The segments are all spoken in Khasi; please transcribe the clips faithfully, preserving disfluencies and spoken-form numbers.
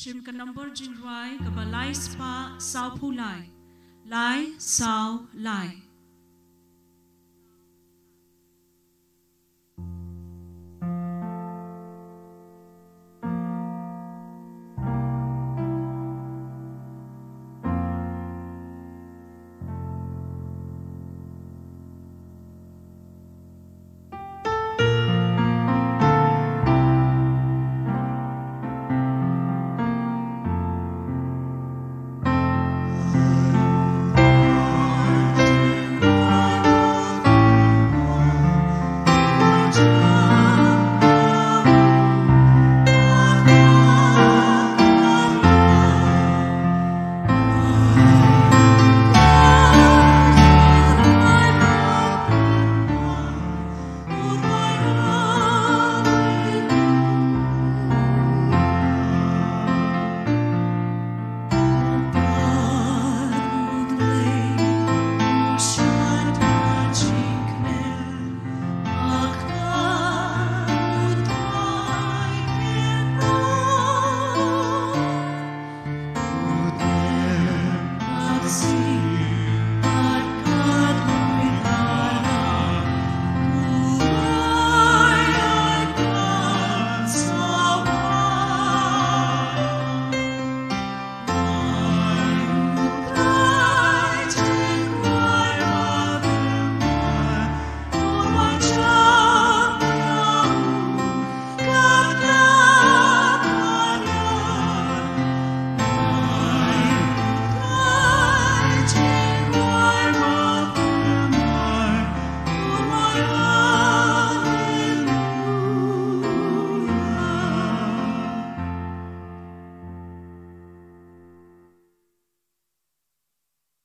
Shim ka nombor jingrwai kaba lai spah sawphew lai. Lai saw lai.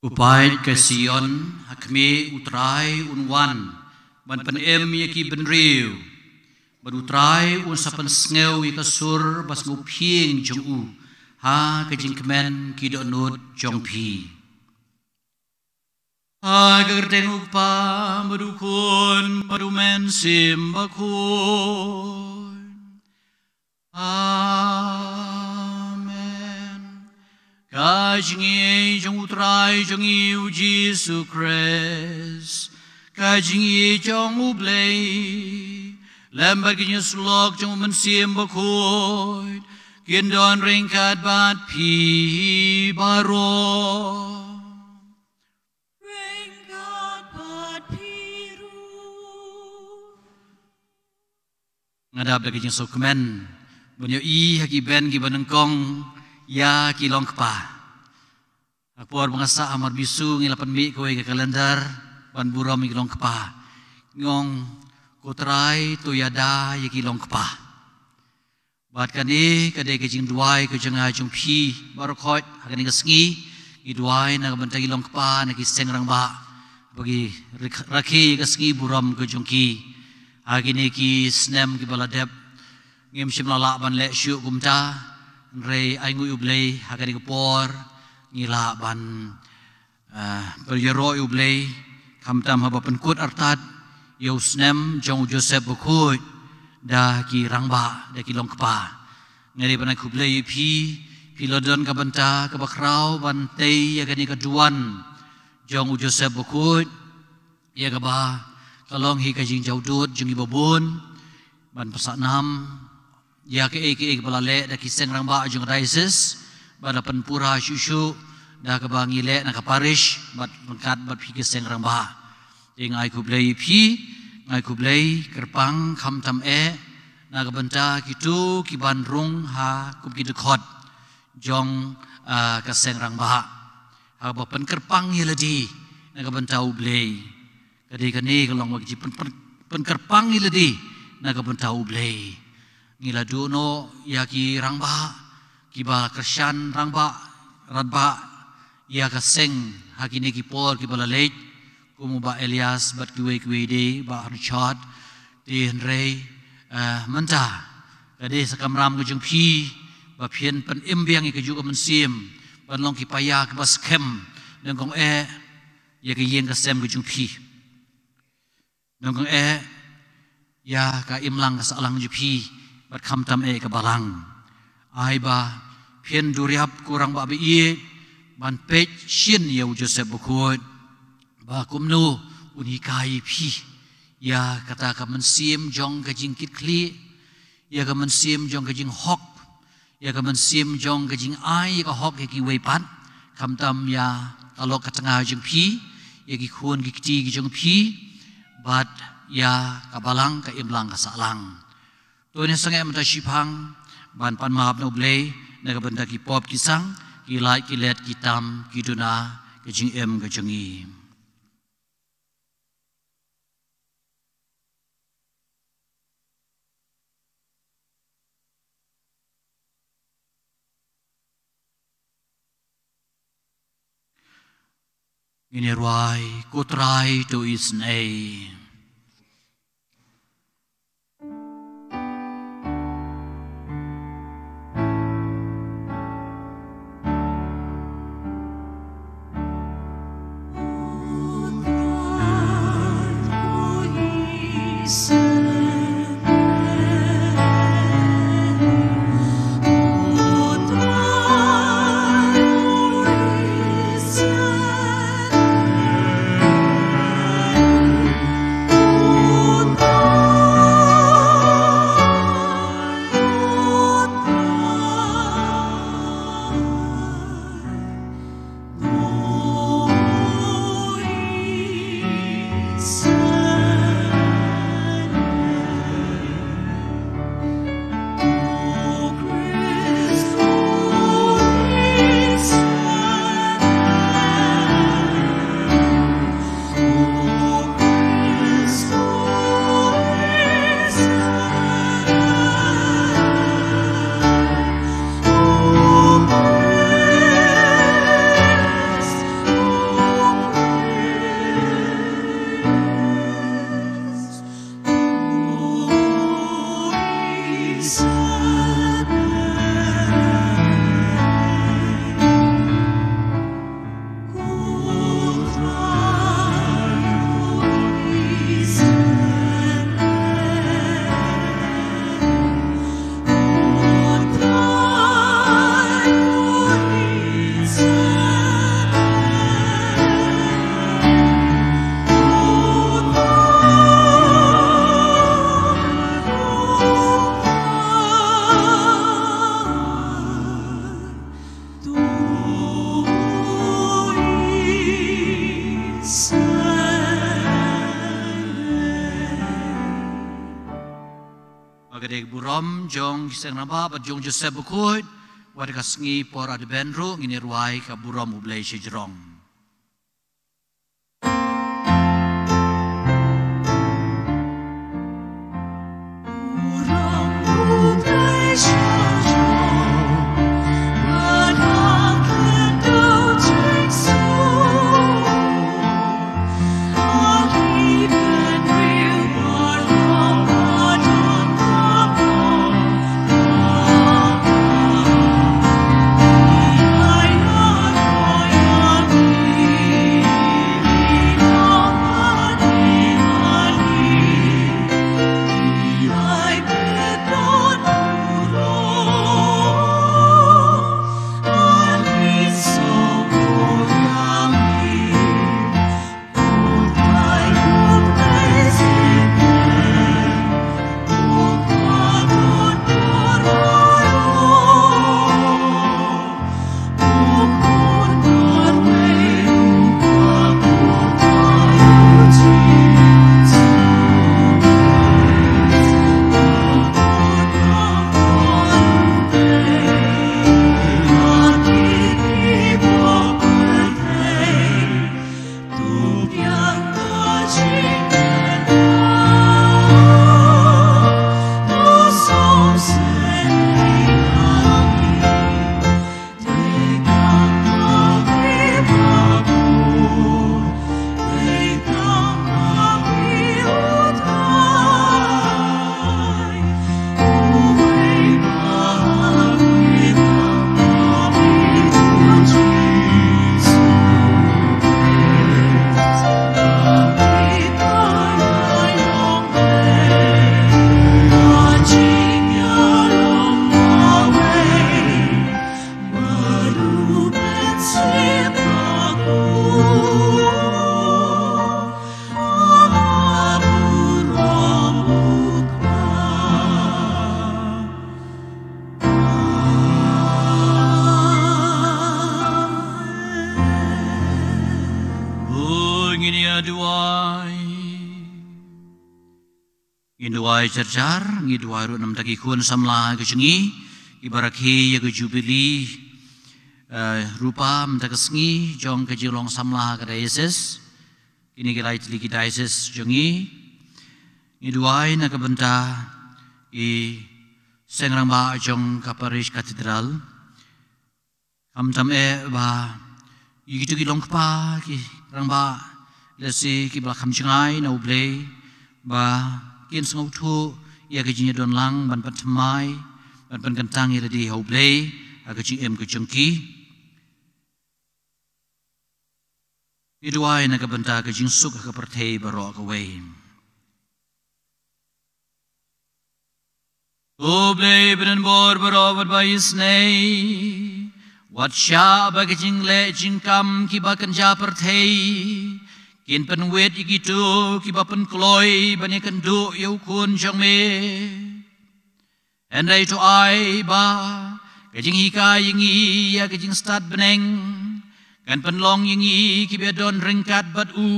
U paid ka Sion, ha khmih U Trai un wan ban pynim ïa ki bynriew. Bad U Trai un sa pynsngew ïa ka sur ba sngewphieng jong u ha ka jingkmen ki dohnud jong phi. Ha ka kyrteng U Kpa bad U Khun bad U Mynsiem Bakhuid. Amen. Ka jingïeit jong U Trai jong ngi U Jisu Khrist, ka jingïeit jong U Blei, lem bad ka jingïasyllok jong U Mynsiem Bakhuid, kin don ryngkat bad phi baroh. Ryngkat bad phi ruh. Nga dap da ka jingsngewkmen ban ïohi ha ki ben kiba nyngkong ïa ki long kpa. Ha ka por ba nga sah ha Marbisu ngi la pynmih kawei ka kalendar ban burom ïa ki long kpa. Ngi ong, Ko Trai, to ïada ïa ki long kpa. Bad kane ka dei ka jingduwai ka jong nga jong phi baroh khoit ha kane ka sngi. Ngi duwai na ka bynta ki long kpa na ki seng rangbah ba ki rak-, rakhe ka sngi burom ka jong ki. Ha kine ki snem kiba la dep ngim shym la lah ban leh shuh kumta, hynrei ai nguh ïa U Blei ha kane ka por ngi lah ban Ah, ba ïaroh ïa U Blei, khamtam haba pynkut artat ïa u snem jong u Joseph Bakhuid da ki rangbah, da ki long kpa. Nga dei ban ai khublei ïa phi, phi la don ka bynta kaba khraw ban tei ïa kane ka duwan jong u Joseph Bakhuid, ïa kaba ka long hi ka jingjaw dud jong ngi babun ban pynsah nam ïa kaei kaei kaba la leh da ki seng rangbah jong ka diocese, bad la pynpura shuh shuh da kaba ngi leh na ka parish bad ryngkat bad phi ki seng rangbah. Te nga ai khublei ïa phi, nga ai khublei kyrpang khamtam eh na ka bynta kito kiban rung ha kum ki dkhot jong, ah, ka seng rangbah, haba pynkyrpang ïa lade na ka bynta U Blei. Ka dei kane ka long ka jingpyn-, pyn-, pynkyrpang ïa lade na ka bynta U Blei. Ngi la duh noh ïa ki rangbah kiba kyrshan rangbah, rangbah ïa ka seng ha kine ki por kiba la leit, kum u Bah Elias bad kiwei kiwei de, Bah Richard. Te hynrei, eh, mynta ka dei sa kamram ka jong phi ba phin pynim biang ïa kajuh ka mynsiem ban long ki paia kiba skhem, nyngkong eh ïa ka ïing ka sem ka jong phi, nyngkong eh ïa ka imlang ka sahlang jong phi, bad khamtam eh ka balang. Ai ba Phin duriap ko rangbah ba ïeit ban peit shisien ïa u Joseph Bakhuid ba kumno un hikai ïa phi ïa kata ka mynsiem jong ka jingkitkhlieh, ïa ka mynsiem jong ka jinghok, ïa ka mynsiem jong ka jingai ïa ka hok ïa kiwei pat, khamtam ïa ka lok ka tnga jong phi, ïa ki khun ki kti ki jong phi, bad ïa ka balang ka imlang ka sahlang. To ngin sangeh mynta shiphang ban pan map na U Blei na ka bynta ki pop ki sang, ki lait ki let, ki tam ki duna, ka jingim ka jong ngi. Ngin ïa rwai, Ko Trai to isynei. Ka dei ka burom jong ki seng rangbah bad jong Joseph Bakhuid, wat ka sngi por Advent ruh ngin ïa rwai ka burom U Blei shajrong. Ngin duwai jar jar, ngin duwai ruh namar ki khun samla ka jong ngi, kiba rakhe ïa ka jubili, eh, rupa mynta ka sngi, jong ka jinglong samla ka diocese. Kine ki lai tylli ki diocese jong ngi. Ngin duwai na ka bynta i seng rangbah jong ka parish cathedral. Khamtam eh ba ïa kito ki long kpa ki rangbah, lehse kiba la kham jngai na U Blei, ba kin sngewthuh ïa ka jingïadon lang ban pynthymmai, ban pynkyntang ïa lade ha U Blei ha ka jingim ka jong ki. Ngin duwai na ka bynta ka jingsuk ha ka pyrthei baroh kawei. Ko Blei ba don bor baroh bad ba isynei, wat shah ba ka jingleh jingkam kiba kynja pyrthei kin pynwit ïa kito kiba pynkloi ban ïakynduh ïa u Khun jong me. Hynrei to ai ba ka jinghikai ïa ngi ïa ka jingstad bneng kan pynlong ïa ngi kiba don ryngkat bad u,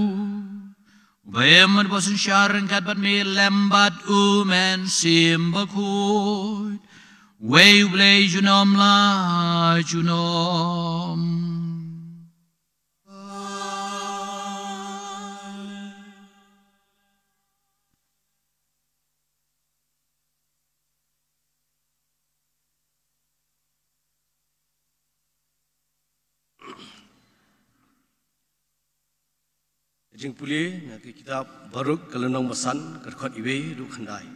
uba im bad uba synshar ryngkat bad me lem bad u Mynsiem Bakhuid, uwei U Blei junom la junom. Jingpule na ka kitab Baruk ka lynnong ba san, ka dkhot iwei haduh khyndai.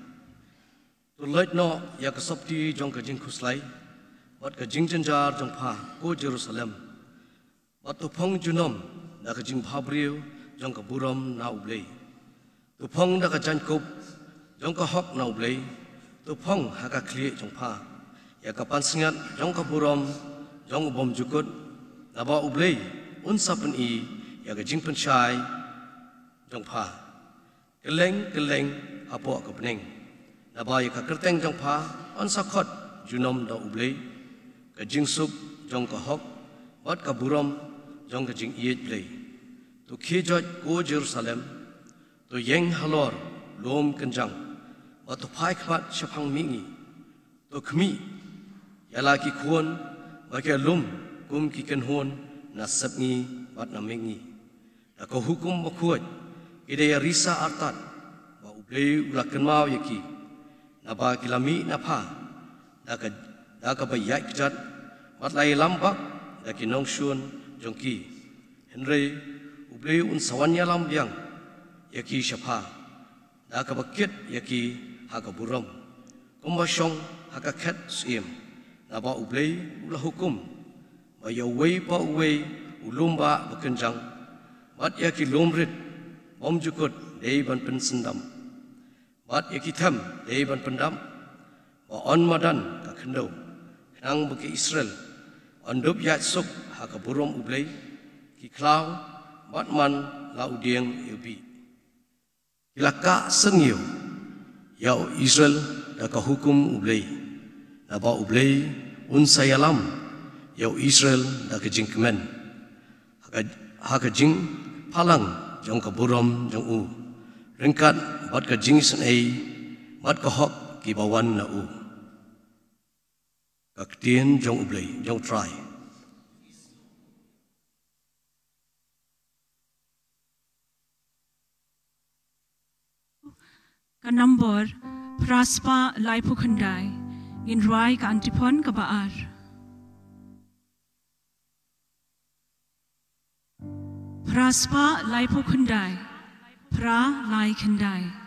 To leit noh ïa ka sopti jong ka jingkhuslai bad ka jingjynjar jong pha, ko Jerusalem. Bad to phong junom da ka jingbhabriew jong ka burom na U Blei. To phong da ka jaiñkup jong ka hok na U Blei. To phong ha ka khlieh jong pha ïa ka pansngiat jong ka burom jong u bymjukut, naba U Blei un sa pyni ïa ka jingpynshai jong pha. Kylleng kylleng hapoh ka bneng, naba ïa ka kyrteng jong pha yn sa khot junom da U Blei. Ka jingsuk jong ka hok bad ka burom jong ka jingïeit Blei. To khie joit, ko Jerusalem, to ïeng halor lum kynjang, bad to phai khmat shaphang mihngi. To khmih ïa la ki khun ba ki lum kum ki kynhun na sepngi bad na mihngi. Da ka hukum bakhuid ki da ïarisa artat ba U Blei u la kynmaw ïa ki, naba ki la mih na pha da ka, da kaba ïaid kjat, bad la ïalam bak da ki nongshun jong ki. Hynrei U Blei un sa wan ïalam biang ïa ki sha pha da kaba kit ïa ki ha ka burom, kumba shong ha ka khet syiem, naba U Blei u la hukum ba ïa uwei pa uwei u lum bah ba kynjang bad ïa ki lum rit bymjukut dei ban pynsyndam, bad ïa ki them dei ban pyndap, ba yn madan ka khyndew, khnang ba ki Israel yn dup ïaid suk ha ka burom U Blei. Ki khlaw bad man la u dieng iwbih. Ki la kah sngewthuh ïa u Israel da ka hukum U Blei, naba U Blei un sa ïalam ïa u Israel da ka jingkmen ha ka, ha ka jingphalang jong ka burom jong u, ryngkat bad ka jingisynei bad ka hok kiba wan na u. Ka ktien jong U Blei, jong U Trai. Ka nombor phra spah laiphew khyndai. Ngin rwai ka antiphon kaba ar. Phra spah laiphew khyndai. Phra lai khyndai.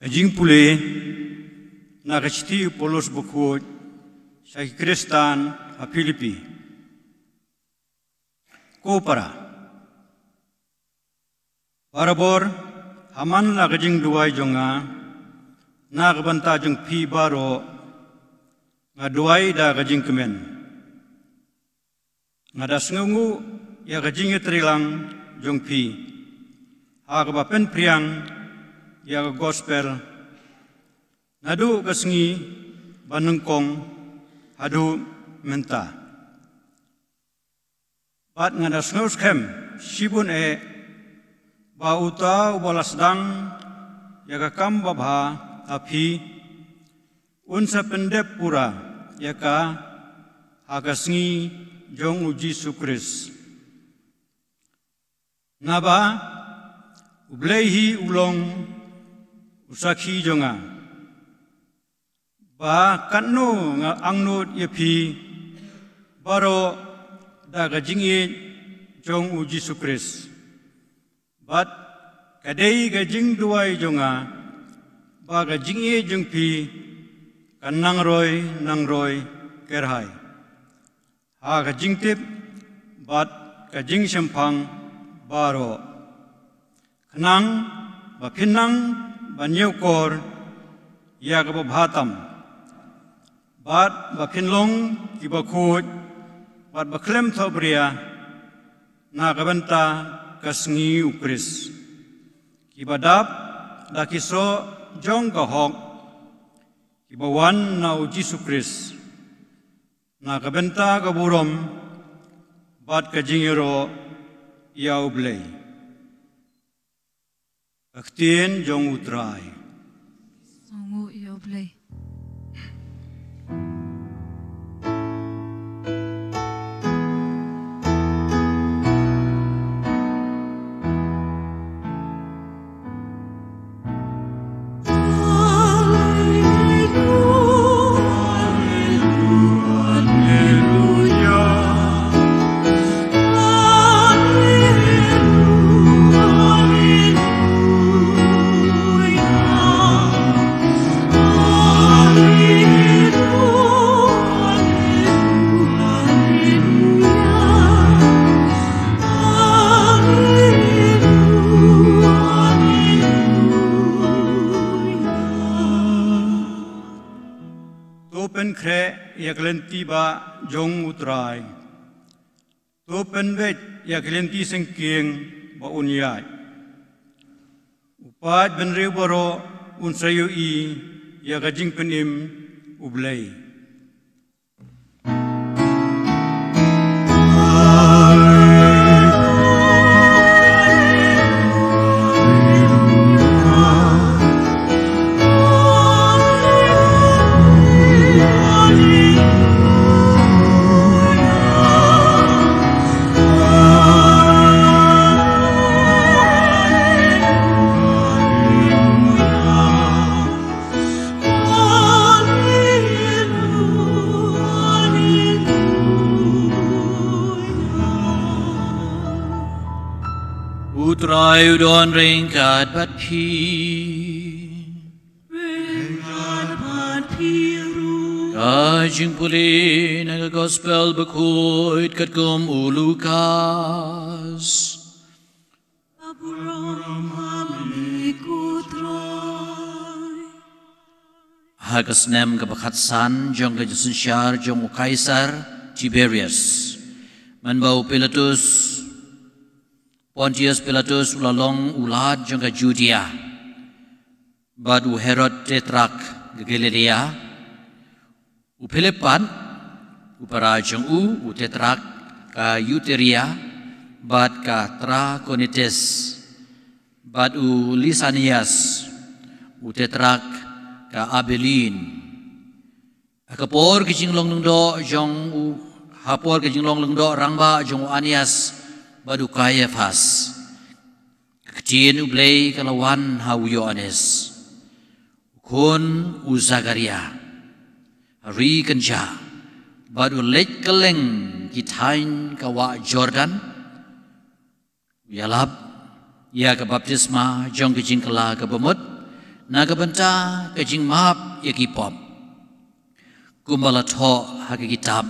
Jingpule na ka shithi u Paulus bakhuid sha ki Khristan ha Philippi. Ko para, barabor ha man la ka jingduwai jong nga na ka bynta jong phi baroh, nga duwai da ka jingkmen. Nga da sngewnguh ïa ka jingïatreilang jong phi ha kaba pynphriang ïa ka gospel naduh ka sngi ba nyngkong haduh mynta. Bad nga da sngewskhem shibun eh ba uta uba la sdang ïa ka kam babha ha phi un sa pyndep pura ïa ka ha ka sngi jong u Jisu Khrist. Naba U Blei hi u long u sakhi jong nga ba katno nga angnud ïa phi baroh da ka jingïeit jong u Jisu Khrist. Bad ka dei ka jingduwai jong nga ba ka jingïeit jong phi kan nangroi nangroi kyrhai ha ka jingtip bad ka jingshemphang baroh, khnang ba phin nang ban ïakor ïa kaba bha tam, bad ba phin long kiba khuid bad ba khlem thohbria na ka bynta ka sngi u Khrist, kiba dap da ki soh jong ka hok kiba wan na u Jisu Khrist, na ka bynta ka burom bad ka jingïaroh ïa U Blei. Ka ktien jong U Trai. Sngewnguh ïa U Blei. To pynkhreh ïa ka lynti ba jong U Trai. To pynbeit ïa ka lynti syngkien ba un ïaid. U paid bynriew baroh un sa ïohi ïa ka jingpynim U Blei. U Trai u don ryngkat bad phi. Ryngkat bad phi ruh. Ka jingpule na ka Gospel bakhuid katkum u Lukas. Ka burom ha me ko Trai. Ha ka snem kaba khatsan jong ka jingsynshar jong u Kaisar Tiberias, mynba u Pilatus, Pontius Pilatus u la long u Lat jong ka Judia, bad u Herod Tetrak ka Galilea, u Philip pat, u para jong u, u Tetrak ka Iturea, bad ka Trakhonitis, bad u Lisanias, u Tetrak ka Abilene. Ha ka por ka jinglong lyngdoh jong u, ha por ka jinglong lyngdoh rangbah jong u Ananias bad u Kaiaphas, ka ktien U Blei ka la wan ha u Ïoannis, u khun u Sakaria, ha ri kynjah, bad u leit kylleng ki thaiñ ka wah Jordan, u ïalap ïa ka baptisma jong ka jingkylla kaba mut, Na ka bynta ka jingmap ïa ki pop, kumba la thoh ha ka kitab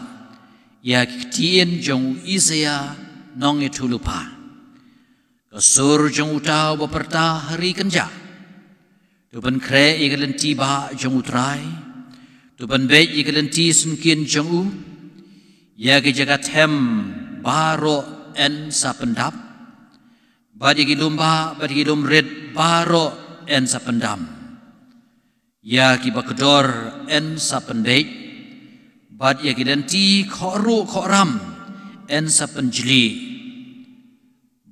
ïa ki ktien jong u Isaïah nongïathuhlypa. Ka sur jong uta uba pyrta ha ri kynjah: To pynkhreh ïa ka lynti bah jong U Trai, to pynbeit ïa ka lynti syngkien jong u. Ïa ki jaka them baroh yn sa pyndap, bad ïa ki lum bah bad ïa ki lum rit baroh yn sa pyndam. Ïa kiba kdor yn sa pynbeit, bad ïa ki lynti khohruh khohram yn sa pynjli.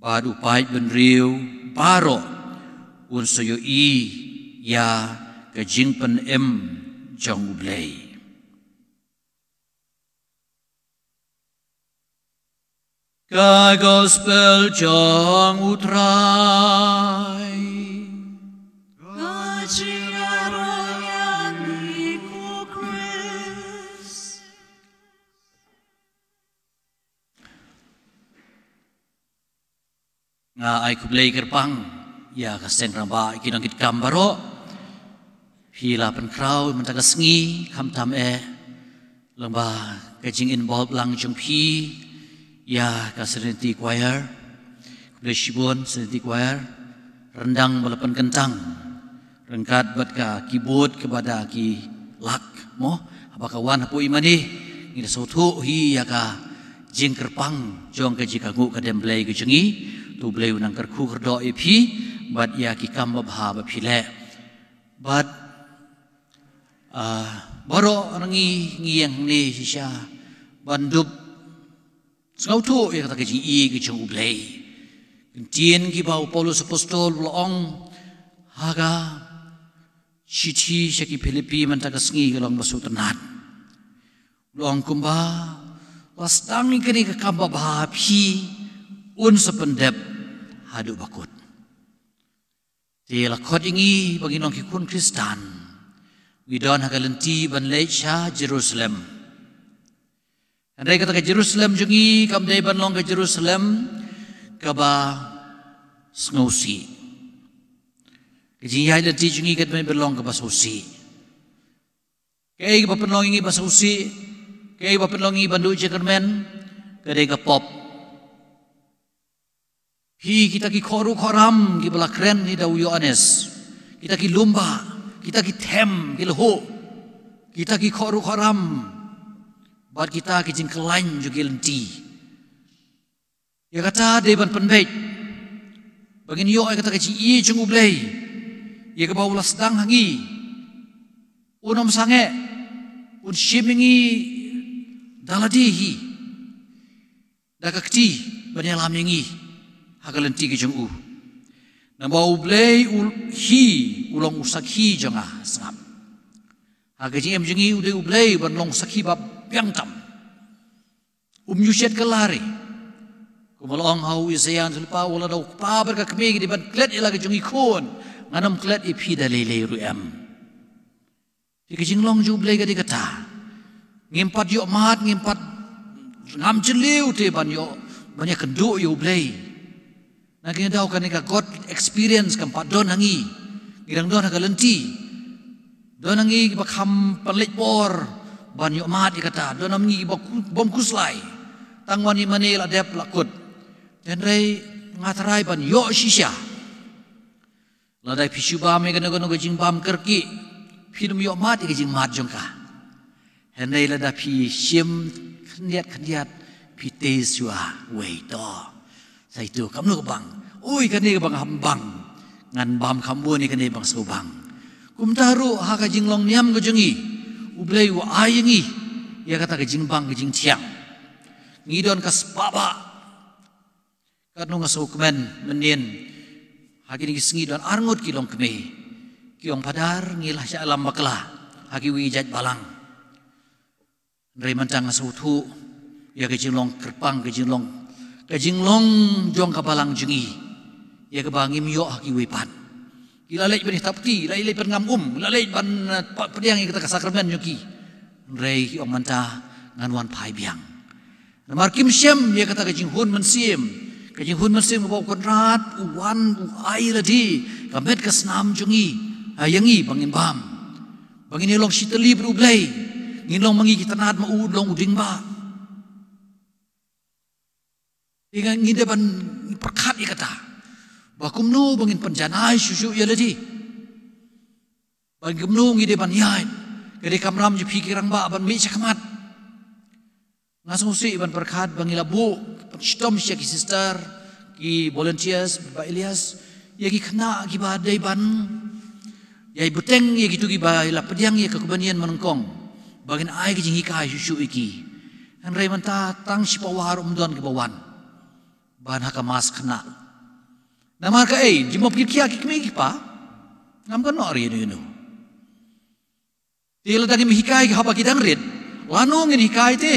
Bad u paid bynriew baroh un sa ïohi ïa ka jingpynim jong U Blei. Ka Gospel jong U Trai. Ka jingïaroh ïa ngi ko Khrist. Nga ai khublei kyrpang ïa ka seng rangbah, ïa ki nongkitkam baroh. Phi la pynkhraw mynta ka sngi, khamtam eh lyngba ka jing-involve lang jong phi ïa ka Serenity Choir. Khublei shibun Serenity Choir. Ryndang ba la pynkyntang ryngkat bad ka keyboard kaba da ki lak, mo, haba ka wan hapoh i mane. Ngi da sngewthuh hi ïa ka jingkyrpang jong ka jingkyrkhu ka dem Blei ka jong ngi. To Blei un nang kyrkhu kyrdoh ïa phi bad ïa ki kam babha ba phi leh. Bad, ah, baroh ngi ngi ïeng hangne shisha ban dup sngewthuh ïa kata ka jingïeit ka jong U Blei. Ktien kiba u Paulus Apostol u la ong ha ka shithi sha ki Philippi mynta ka sngi ka long ba sngewtynnat. U la ong kumba la sdang ïa kane ka kam babha ha phi, un sa pyndep haduh ba kut. Te la khot ïa ngi ba ngin long ki khun Khristan, ngi don ha ka lynti ban leit sha Jerusalem. Hynrei kata ka Jerusalem jong ngi kam dei ban long ka Jerusalem kaba sngewsih. Ka jingïaid lynti jong ngi ka dei ban long kaba sngewsih. Kaei kaba pynlong ïa ngi ba sngewsih, kaei kaba pynlong ïa ngi ban duh jingkyrmen? Ka dei ka pop. Hi kita ki khohruh khohram kiba la kren hi da u Ïoannis. Kita ki lum bah, kita ki them ki lhuh, kita ki khohruh khohram, bad kita ki jingkyllaiñ jong ki lynti. Ïa kata dei ban pynbeit ba ngin ïoh ïa kata ka jingïeit jong U Blei, ïa kaba u la sdang ha ngi. Un ym sangeh, un shim ïa ngi da lade hi, da ka kti ban ïalam ïa ngi ha ka lynti ka jong u. Namar U Blei u hi u long u sakhi jong nga, sngap. Ha ka jingim jong ngi u dei U Blei ban long sakhi ba biang tam. Um ju shet kylla re. Kumba la ong ha u Isaïah, shu lypa, wat la da u kpa bad ka kmie ki dei ban klet ïa la ka jong i khun, ngan ym klet ïa phi da lei lei ruh em. Te ka jinglong jong U Blei ka dei kata. Ngim pat ïoh mad, ngim pat ngam jylliew te ban ïoh, ban ïakynduh ïa U Blei. Na kine daw kane ka God experience kam pat don ha ngi. Ngi dang don ha ka lynti. Don ha ngi kiba kham pynleit bor ban ïoh mad ïa kata. Don ha ngi kiba ku-, bym khuslai. Tang wan ïa mane la dep la kut. Hynrei nga tharai ban ïoh shisha. Lada phi shu bam ïa kano kano ka jingbam kyrkieh, phin ym ïoh mad ïa ka jingmad jong ka. Hynrei lada phi shim khyndiat khyndiat, phi tei shuwa, wei to. Sa ïa to, kumno ka bang? Oi, kane ka bang kham bang. Ngan bam kham bun ïa kane bang shu bang. Kumta ruh ha ka jinglong niam ka jong ngi, U Blei u ai ïa ngi ïa kata ka jingbang ka jingthiang. Ngi don ka spah bah. Katno nga sngewkmen mynnin, ha kine ki sngi don arngut ki longkmie ki ong, Phadar, ngi la shah lam bakla ha kiwei ki jait balang. Hynrei mynta nga sngewthuh ïa ka jinglong kyrpang, ka jinglong, ka jinglong jong ka balang jong ngi, ïa kaba ngim ïoh ha kiwei pat. Ki la leit ban ïatapti, la leit ban ngam um, la leit ban, eh, pa-, pdiang ïa kata ka sakramen jong ki. Hynrei ki ong, mynta ngan wan phai biang. Namar kim shem ïa kata ka jinghun mynsiem. Ka jinghun mynsiem kaba u Kynrad u wan u ai lade, ka met ka snam jong ngi. ha ïa ngi ba ngin bam, ba ngin ïa long shi tylli bad U Blei, ngin long ma ngi ki tnat ma u long u dieng ba. Te ngin dei ban pyrkhat ïa kata, ba kumno ba ngin pynjanai shuh shuh ïa lade, ba kumno ngi dei ban ïaid. Ka dei kamram jong phi ki rangbah ban mih shakhmat. Nga sngewsih ban pyrkhat ba ngi la buh shitom sha ki sister, ki volunteers, Bah Elias, ïa ki khynnah kiba dei ban ïai bteng ïa kito kiba la pdiang ïa ka kumba nian manyngkong, ba ngin ai ka jinghikai shuh shuh ïa ki. Hynrei mynta tang shi pawar um don kiba wan ban ha ka mass khynnah. Namar kaei? Jingmut ki khia ki kmie ki kpa, ngam kynnoh ïa ino ino. Te lada ngim hikai ki haba ki dang rit, lano ngin hikai te?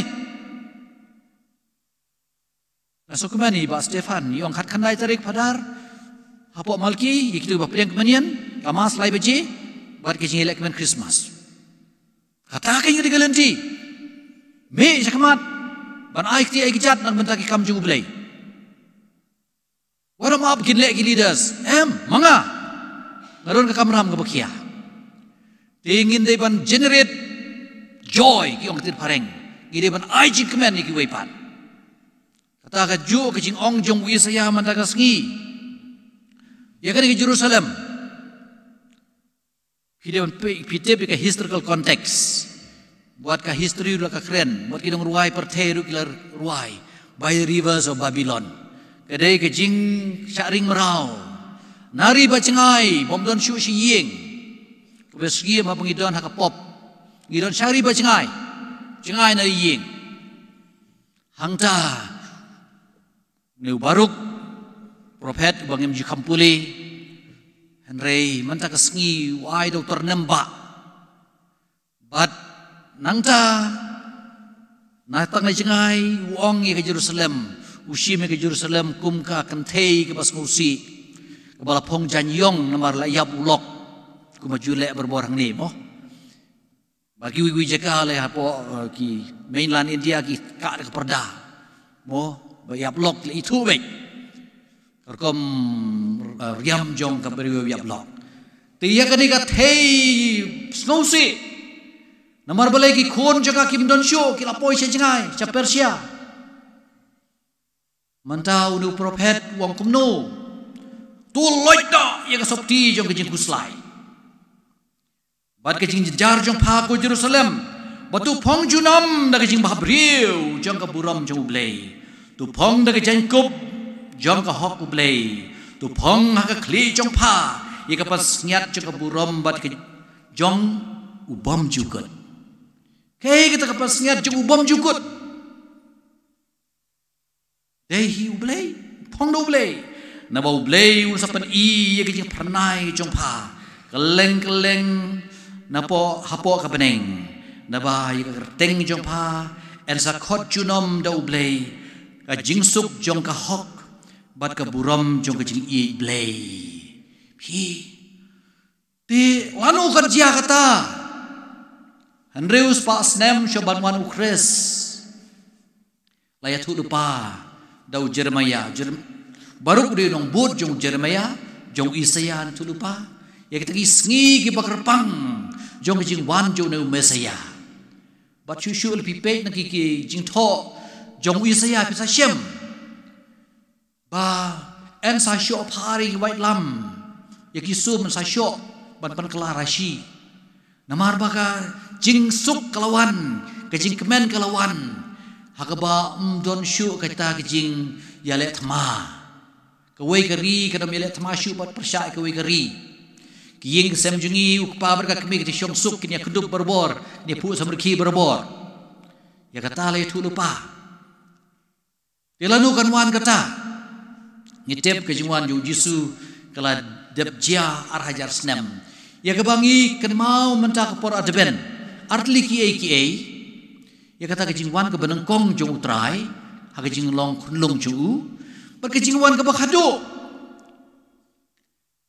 Nga sngewkmen ïa i Bah Stephan, i ong khatkhyndai tarik Phadar, hapoh Malki ïa kito ba pdiang kumba nian, ka mass lai baje, bad ka jingïalehkmen Christmas. Kata ka ïa ka dei ka lynti. Mih shakhmat ban ai kti ai kjat na ka bynta ki kam jong U Blei. Wat ym ap kin leh ki leaders, em, ma nga nga don ka kamram kaba khia. Te ngin dei ban generate joy, ki ong ka ktien phareng. Ngi dei ban ai jingkmen ïa kiwei pat. Kata ka juh ka jingong jong u Isaïah mynta ka sngi ïa kane ka Jerusalem. Phi dei ban phi, phi tip ïa ka historical context. Bad ka history ruh la ka kren, bad ki nongrwai pyrthei ruh ki la rwai, By the Rivers of Babylon. Ka dei ka jingshah ring mraw. Na ri bad jngai, bym don shuh shi ïing. Kaba sngewsih haba ngi don ha ka pop, ngi don sha ri bad jngai, jngai na ïing. Hangta une u Baruk, prophet uba ngim ju kham pule, hynrei mynta ka sngi u ai da u tyrnem bah. Bad nangta, na tang la jngai, u ong ïa ka Jerusalem, u shim ïa ka Jerusalem kum ka kynthei kaba sngewsih, kaba la phong jaiñïong namar la ïap u lok, kumba ju leh barabor hangne mo. Ba kiwei kiwei jaka lei hapoh, eh, ki mainland India ki kah da ka pyrda, mo, ba ïap lok la ithuh beit. Ka rukom, eh, riam jong ka briew ïap lok. Te ïa kane ka thei sngewsih. Namar balei? Ki khun jong ka kim don shuh, ki la poi sha jngai, sha Persia. Mynta une u prophet u ong kumno? To loit noh ïa ka sopti jong ka jingkhuslai bad ka jingjynjar jong pha, ko Jerusalem, bad to phong junom da ka jingbhabriew jong ka burom jong U Blei. To phong da ka jaiñkup jong ka hok U Blei. To phong ha ka khlieh jong pha ïa ka pansngiat jong ka burom bad ka jong u bymjukut. Kaei kata ka pansngiat jong u bymjukut? Dei hi U Blei, phong da U Blei. Naba U Blei un sa pyni ïa ka jingphyrnai jong pha kylleng kylleng napoh, hapoh ka bneng. Naba ïa ka kyrteng jong pha yn sa khot junom da U Blei, ka jingsuk jong ka hok bad ka burom jong ka jingïeit Blei. Phi Te lano kan jia kata? Hynriew spah snem sha ban wan u Khrist, la ïathuh lypa da u Jeremiah. Jer-, Baruk u dei u nongbud jong u Jeremiah, jong u Isaïah, ïathuh lypa ïa kita ki sngi kiba kyrpang jong ka jingwan jong une u Messiah. Bad shuh shuh lada phi peit na ki, ki jingthoh jong u Isaïah, phi sa shem ba yn sa shoh phar ïa ki waitlam, ïa ki sum yn sa shoh ban pynkylla rashi. Namar ba ka jingsuk ka la wan, ka jingkmen ka la wan ha kaba ym don shuh kata ka jingïaleh thma. Kawei ka ri kan ym ïaleh thma shuh bad pyrshah ïa kawei ka ri. Ki ïing ki sem jong ngi, u kpa bad ka kmie, ki shong suk, kin ïakdup barabor, kin ïaphuh samrkhie barabor. Ïa kata la ïathuh lypa. Te lano kan wan kata? Ngi tip ka jingwan jong u Jisu ka la dep jia ar hajar snem. Ïa kaba ngi kynmaw mynta ka por Advent, ar tylli kiei kiei. Ïa kata ka jingwan kaba nyngkong jong u Trai ha ka jinglong khunlung jong u, bad ka jingwan kaba khadduh.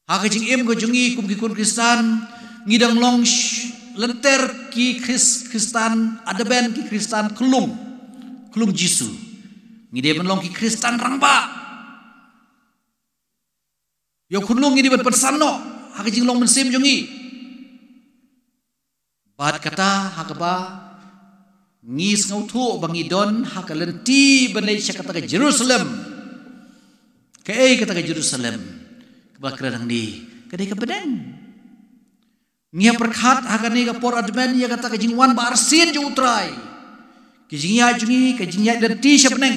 Ha ka jingim ka jong ngi kum ki khun Khristan, ngi dang long sh-, lynter ki Khris-, Khristan Advent, ki Khristan khyllung, khyllung Jisu. Ngi dei ban long ki Khristan rangbah. Ïa u khunlung ngi dei ban pynsan noh ha ka jinglong mynsiem jong ngi. Bad kata ha kaba ngi sngewthuh ba ngi don ha ka lynti ban leit sha kata ka Jerusalem. Kaei kata ka Jerusalem kaba kren hangne? Ka dei ka bneng. Ngi ïa pyrkhat ha kane ka por Advent ïa kata ka jingwan ba arsien jong U Trai. Ka jingïaid jong ngi, ka jingïaid lynti sha bneng,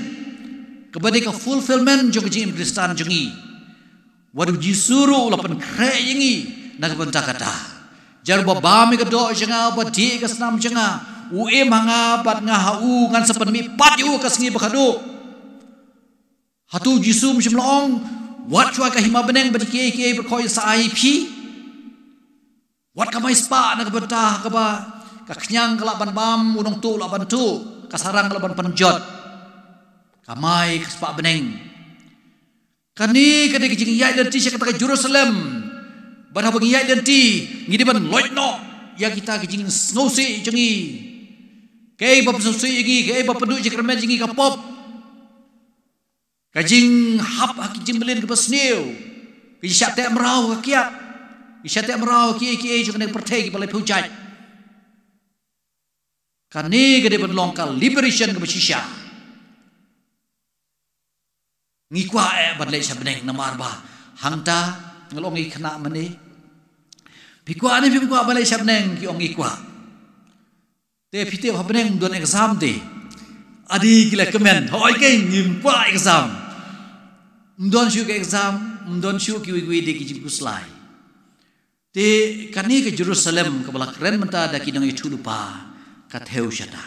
kaba dei ka fulfillment jong ka jingim Khristan jong ngi. Wat U Jisu ruh u la pynkhreh ïa ngi na ka bynta kata. Jar ba bam ïa ka doh jong nga, ba dih ïa ka snam jong nga, u im ha nga bad nga ha u, ngan sa pynmihpat ïa u ha ka sngi ba khatduh. Hato U Jisu um shym la ong, wat shuwa ka hima bneng bad kiei kiei baroh sa ai ïa phi? Wat kamai spah na ka bynta ha kaba ka khñiang ka lah ban bam, u nongtuh u lah ban tuh, ka sarang ka lah ban pynjot. Kamai ka spah bneng. Kane ka dei ka jingïaid lynti sha kata ka Jerusalem. Bad haba ngi ïaid lynti, ngi dei ban loit noh ïa kita ki jingsngewsih jong ngi. Kaei ba pynsngewsih ïa ngi, kaei ba pynduh jingkyrmen jong ngi? Ka pop. Ka jinghap ha ki jingmlien kaba sniew, ka jingshah teh mraw ha ka kiad, ka jingshah teh mraw ha kiei kiei jong kane ka pyrthei, kiba laiphew jait. Kane ka dei ban long ka liberation kaba shisha. Ngi kwah eh ban leit sha bneng, namar ba hangta, nga la ong ïa ki khynnah mynne, phi kwah ne phim kwah ban leit sha bneng? Ki ong ngi kwah. Te phi tip ha bneng ym don exam te. Adi ki la kmen, hooid keiñ, ngim kwah exam. Ym don shuh ka exam, ym don shuh kiwei kiwei de ki jingkhuslai. Te kane ka Jerusalem kaba la kren mynta da ki nongïathuhlypa, ka thew shata.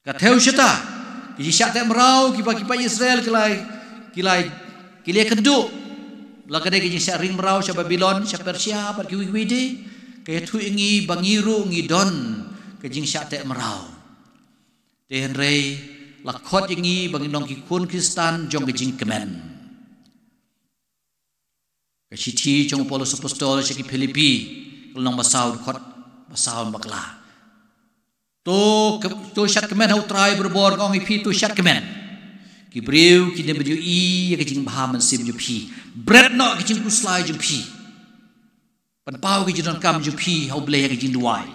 Ka thew shata. Ki jingshah teh mraw kiba ki paid Israel ki la, ki la, ki la ïakynduh. La ka dei ka jingshah ring mraw sha Babilon, sha Persia bad kiwei kiwei de. Ka ïathuh ïa ngi ba ngi ruh ngi don ka jingshah teh mraw. Te hynrei la khot ïa ngi ba ngin long ki khun Khristan jong ka jingkmen. Ka shithi jong u Paulus Apostol sha ki Philippi, ka lynnong ba saw, dkhot ba saw, bakla. To, to shad kmen ha U Trai barabor, nga ong ïa phi, to shad kmen. Ki briew kin ym ïohi ïa ka jingbha mynsiem jong phi. Bret noh ka jingkhuslai jong phi. Pynpaw ka jingdonkam jong phi ha U Blei ha ka jingduwai.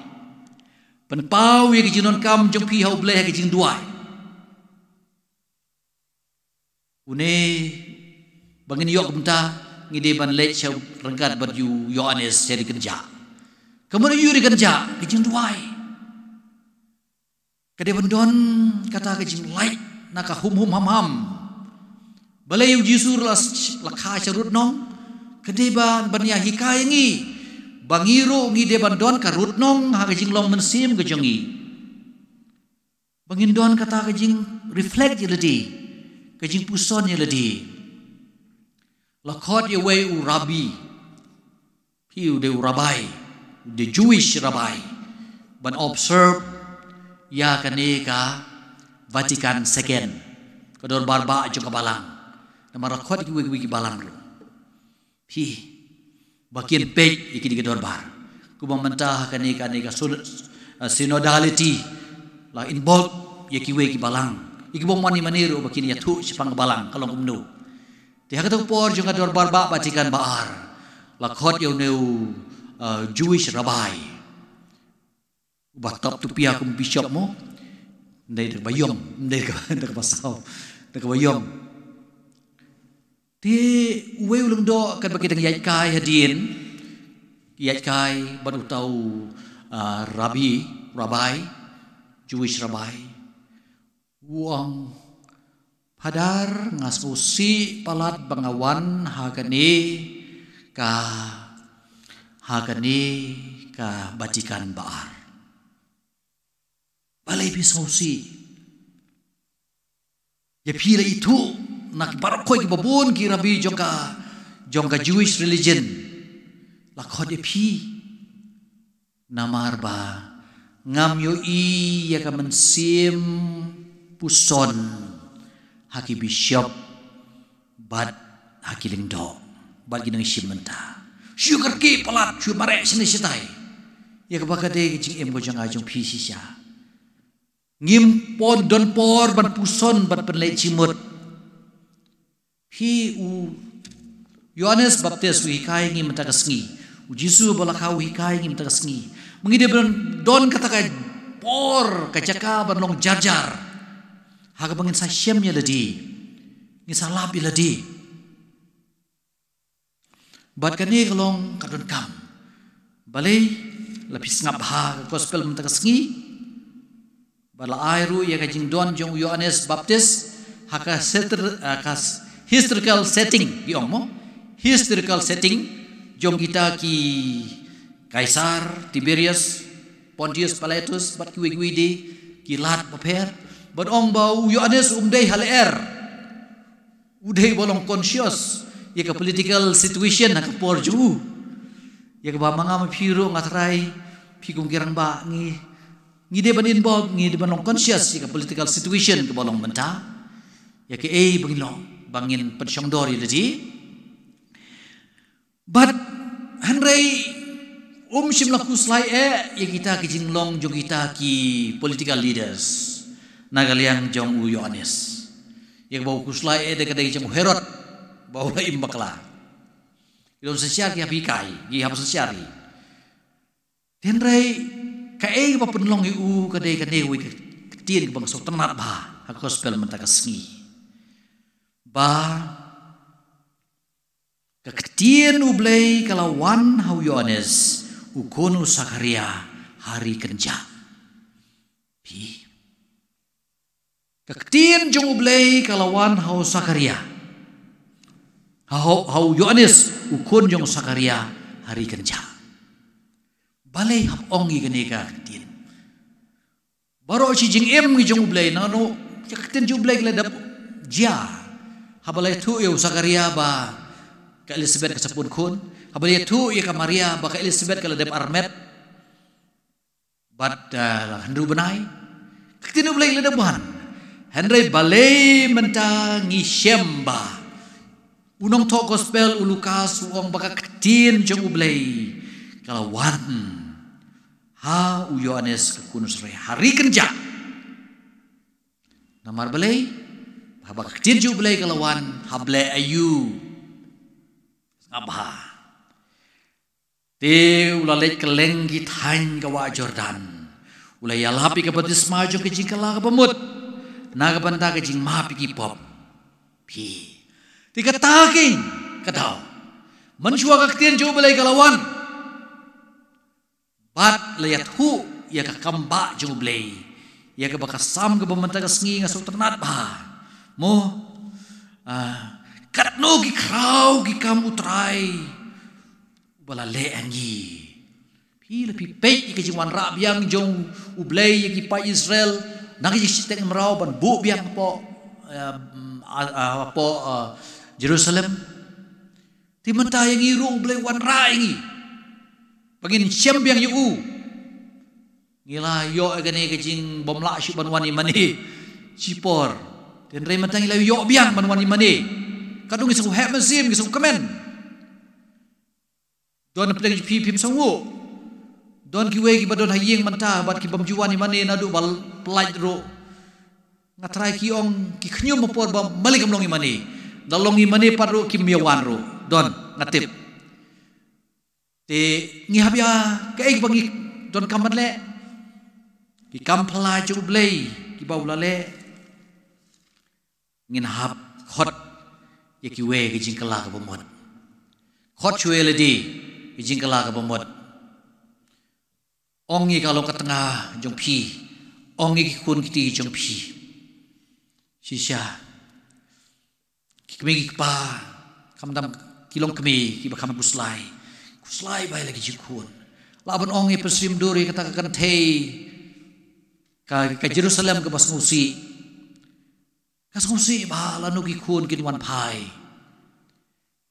Pynpaw ïa ka jingdonkam jong phi ha U Blei ha ka jingduwai. Une ba ngin ïoh kumta, ngi dei ban leit sha ryngkat bad u Ïoannis sha ri kynjah. Ka mut aïu ri kynjah? Ka jingduwai. Ka dei ban don kata ka jinglait na ka hum hum ham ham. Balei U Jisu la, la kha sha rud nong? Ka dei ban, ban ïa hikai ïa ngi ba ngi ruh ngi dei ban don ka rud nong ha ka jinglong mynsiem ka jong ngi. Ba ngin don kata ka jing reflect ïa lade, ka jingpuson ïa lade. La khot ïa uwei u rabbi, phi, u dei u rabbi, u dei Jewish rabbi, ban observe ïa kane ka Vatican Second, ka dorbar bah jong ka balang. Namar la khot ïa kiwei kiwei ki balang ruh, phi, ba kin peit ïa kine ki dorbar. Kumba mynta ha kane, kane ka syn-, uh, synodality, la involve ïa kiwei ki balang, ïa kiba ym wan ïa mane ruh, ba kin ïathuh shaphang ka balang ka long kumno. Te ha kata ka por jong ka dorbar bah Vatican ba ar, la khot ïa une u, uh, Jewish rabbi, uba top tu pia kum bishop mo. Ndei da kaba ïong, ndei da kaba, da kaba saw, da kaba ïong. Te uwei u lyngdoh, katba ki dang ïaid kai hadien, ïaid kai bad uta u, ah, rabbi, rabbi, Jewish rabbi, u ong, Phadar, nga sngewsih palat ba nga wan ha kane ka, ha kane ka Vatican ba ar. Balei phi sngewsih? Ïa phi la ithuh na ki baroh khoit kiba bun ki rabbi jong ka, jong ka Jewish religion. La khot ïa phi. Namar ba ngam ïohi ïa ka mynsiem puson ha ki bishop bad ha ki lyngdoh bad ki nongshim bynta. Shu kyrkieh palat, shu mareh shane shatai ïa kaba ka dei ka jingim ka jong nga jong phi shisha. Ngim pon don por ban puson ban pynleit jingmut. Phi, u Ïoannis Baptist u hikai ngi mynta ka sngi. U Jisu ba la kha u hikai ngi mynta ka sngi. Ma ngi dei ban don kata ka por, ka jaka ban long jar jar ha kaba ngin sa shem ïa lade, ngin sa lap ïa lade. Bad kane ka long ka donkam. Balei? La phi sngap ha ka gospel mynta ka sngi ba la ai ruh ïa ka jingdon jong u Ïoannis Baptist ha ka setter-, ha ka s-, historical setting, ki ong mo? Historical setting jong kita ki Kaisar Tiberius, Pontius Pilatus, bad kiwei kiwei de, ki lad bapher. Bad ong ba u Ïoannis um dei ha lyer. U dei ba long conscious ïa ka political situation ha ka por jong u. Ïa kaba ma nga ma phi ruh, nga tharai phi kum ki rangbah, ngi, ngi dei ban involve, ngi dei ban long conscious ïa ka political situation kaba long mynta. Ïa kaei ba ngin long, ba ngin pynshongdor ïa lade. Bad hynrei um shym la khuslai eh ïa kita ki jinglong jong kita ki political leaders na ka liang jong u Ïoannis. Ïa kaba u khuslai eh da ka dei jong u Herod ba u la im bakla. Ki don synshar ki hap hikai, ki hap synshar hi. Hynrei kaei kaba pynlong ïa u ka dei kane kawei ka ktien kaba nga sngewtynnat bha ha ka gospel mynta ka sngi. Ba ka ktien U Blei ka la wan ha u Ïoannis u khun u Sakharia ha ri kynjah. Phi. Ka ktien jong U Blei ka la wan ha u Sakharia. Ha, ha u Ïoannis u khun jong u Sakharia ha ri kynjah. Balei hap ong ïa kane ka ktien? Baroh shi jingim ngi jong U Blei, nangno ka ktien jong U Blei ka la dep jia. Haba la ïathuh ïa u Sakharia ba ka Elizabeth ka sa pun khun, haba la ïathuh ïa ka Maria ba ka Elizabeth ka la dep armet. Bad, ah, la hynriew bnai, ka ktien U Blei ka la dep wan. Hynrei balei mynta ngi shem ba u nongthoh gospel u Lukas u ong ba ka ktien jong U Blei ka la wan ha u Ïoannis ka khun u Sakharia ha ri kynjah? Namar balei? Haba ka ktien jong U Blei ka la wan ha Blei aïu? Sngap bha. Te u la leit kylleng ki thaiñ ka wah Jordan, u la ïalap ïa ka baptisma jong ka jingkylla kaba mut na ka bynta ka jingmap ïa ki pop. Phi. Te kata keiñ ka daw, mynshuwa ka ktien jong U Blei ka la wan bad la ïathuh ïa ka kambah jong U Blei, ïa kaba ka Salm kaba mynta ka sngi nga sngewtynnat bha. Mo, ah, katno ki khraw ki kam U Trai ba la leh ha ngi. Phi, la phi peit ïa ka jingwanrah biang jong U Blei ïa ki paid Israel na ka jingsheptieng mraw ban buh biang hapoh, eh, ah, ah, hapoh, ah, Jerusalem. Te mynta ïa ngi ruh U Blei u wanrah ïa ngi ba ngin shem biang ïa u. Ngi la ïoh ïa kane ka jingbymlah shuh ban wan ïa mane shipor. Te hynrei mynta ngi la ïoh biang ban wan ïa mane. Katno ngi sngewheh mynsiem, ngi sngewkmen. Don na pdeng jong phi phim sngewnguh. Don kiwei kiba don ha ïing mynta bad ki bym ju wan ïa mane naduh ba pynlait ruh. Nga tharai ki ong ki khñium ha por ba mane kam long ïa mane. Da long ïa mane pat ruh kim ïa wan ruh. Don, nga tip. Te ngi hap ïa kaei ba ngi donkam ban leh? Ki kam phylla jong U Blei kiba u la leh. Ngin hap khot ïa kiwei ki jingkylla kaba mut. Khot shuwa ïa lade ki jingkylla kaba mut. Ong ïa ka long ka tnga jong phi. Ong ïa ki khun ki kti jong phi. Shisha, ki kmie ki kpa, khamtam ki longkmie kiba kham khuslai, khuslai bha ïa la ki jingkhun. Lah ban ong ïa, pynsyriem dur ïa kata ka kynthei ka, ka Jerusalem kaba sngewsih. Ka sngewsih bha lano ki khun kin wan phai.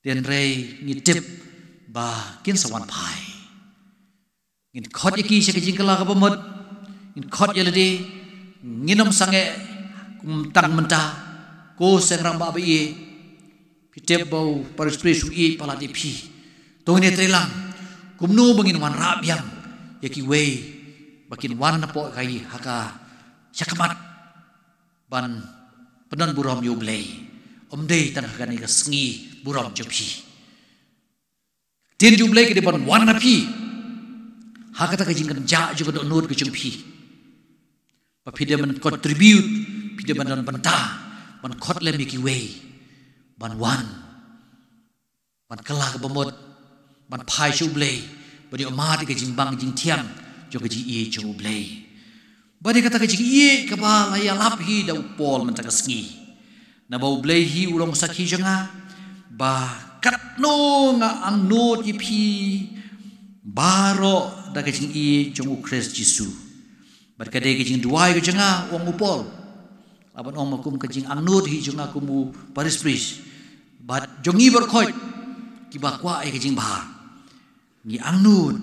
Te hynrei ngi tip ba kin sa wan phai. Ngin khot ïa ki sha ka jingkylla kaba mut. Ngin khot ïa lade. Ngin ym sangeh kum tang mynta. Ko seng rangbah ba ïeit, phi tip ba u parish priest u ïeit palat ïa phi. To ngin ïatreilang kumno ba ngin wanrah biang ïa kiwei ba kin wan hapoh ka, ha ka shakhmat ban pyndon burom ïa U Blei. Ym dei tang ha kane ka sngi burom jong phi. Ktien jong U Blei ka dei ban wan na phi. Ha kata ka jingkynjah jong ka dohnud ka jong phi, ba phi dei ban contribute, phi dei ban don bynta ban khot lem ïa kiwei ban wan, ban kylla ka bamut, ban phai sha U Blei, ban ïoh mad ïa ka jingbang jingthiang jong ka jingïeit jong U Blei. Bad ïa kata ka jingïeit kaba la ïalap hi da u Paul mynta ka sngi. Naba U Blei hi u long sakhi jong nga ba katno nga angnud ïa phi baroh da ka jingïeit jong U Khrist Jisu. Bad ka dei ka jingduwai ka jong nga, ong u Paul. Lah ban ong ma kum ka jingangnud hi jong nga kum u parish priest. Bad jong ngi baroh khoit kiba kwah ïa ka jingbha, ngi angnud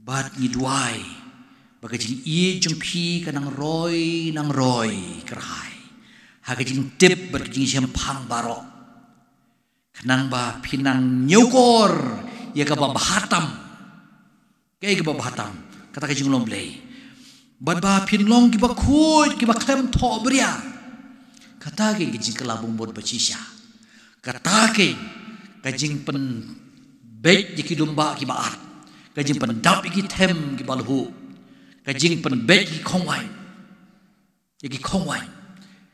bad ngi duwai ba ka jingïeit jong phi kan nang roi, nang roi kyrhai ha ka jingtip bad ka jingshemphang baroh, khnang ba phin nang ñiewkor ïa kaba bha tam. Kaei kaba bha tam? Kata ka jinglong Blei. Bad ba phin long kiba khuid, kiba khlem thohbria. Kata ka jingkylla bamut ba shisha. Kata ka jingpynbeit ïa ki dumbah kiba at, ka jingpyndap ïa ki them kiba lhuh, ka jingpynbeit ïa ki khongwaiñ, ïa ki khongwaiñ,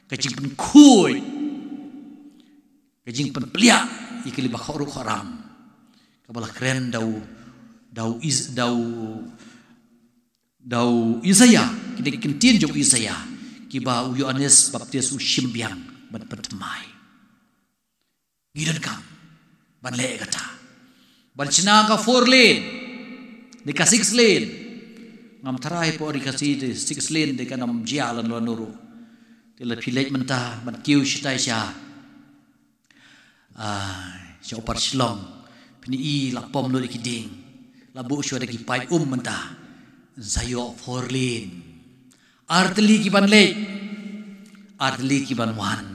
ka jingpynkhuid, ka jingpynpliah ïa ki lyngba khot ruh khot ram, kaba la kren da u, da u Is-, da u, da u Isaïah, kine ki ktien jong u Isaïah kiba u Ïoannis Baptis u shim biang ban pynthymmai. Ngi donkam ban leh kata, ban shna ka four lane ne ka six lane. Ngam tharai por ri ka si de six lane de kan ym jia lano lano ruh. Te la phi leit mynta ban kiew shatai sha, ah, sha u par Shillong, phin i la pom lut ïa ki dieng, la buh shuwa da ki paip um mynta. Sa ïoh four lane. Ar tylli ki ban leit, ar tylli ki ban wan.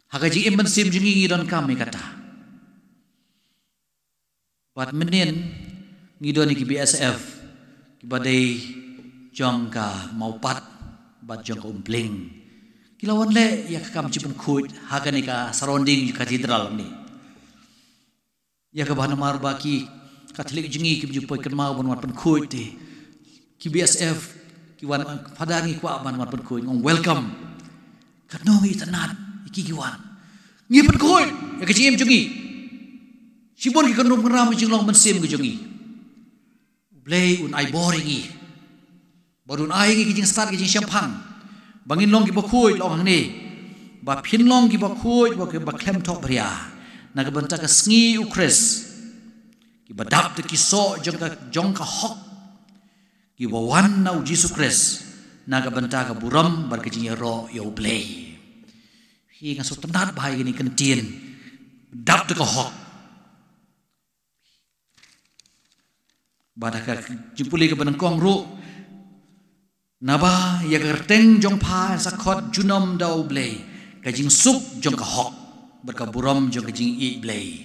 Ha ka jingim mynsiem jong ngi, ngi donkam ïa kata. Bad mynnin ngi don ïa ki B S F kiba dei jong ka Mawpat bad jong ka Umpling. Ki la wan leh ïa ka kam jingpynkhuid ha kane ka surrounding Cathedral ne. Ïa kaba namar ba ki Katholik jong ngi kim ju poi kynmaw ban wan pynkhuid te ki B S F ki wan, Father, ngi kwah ban wan pynkhuid. Nga ong welcome. Katno ngi itynnad ïa ki, ki wan. Ngi pynkhuid ïa ka jingim jong ngi. Shibun ki kynrum kynram ka jinglong mynsiem ka jong ngi. U Blei un ai bor ïa ngi. Bad un ai ïa ngi ka jingstad, ka jingshemphang ba ngin long kiba khuid, la ong hangne. Ba phin long kiba khuid, ba, ba khlem thohbria na ka bynta ka sngi U Khrist. Kiba dap da ki soh jong ka, jong ka hok, kiba wan na U Jisu Khrist na ka bynta ka burom bad ka jingïaroh ïa U Blei. Hi, nga sngewtynnad bha ïa kine ki ktien, dap da ka hok. Bad ha ka jingpule kaba nyngkong ruh, naba ïa ka kyrteng jong pha sa khot junom da U Blei, ka jingsuk jong ka hok bad ka burom jong ka jingïeit Blei.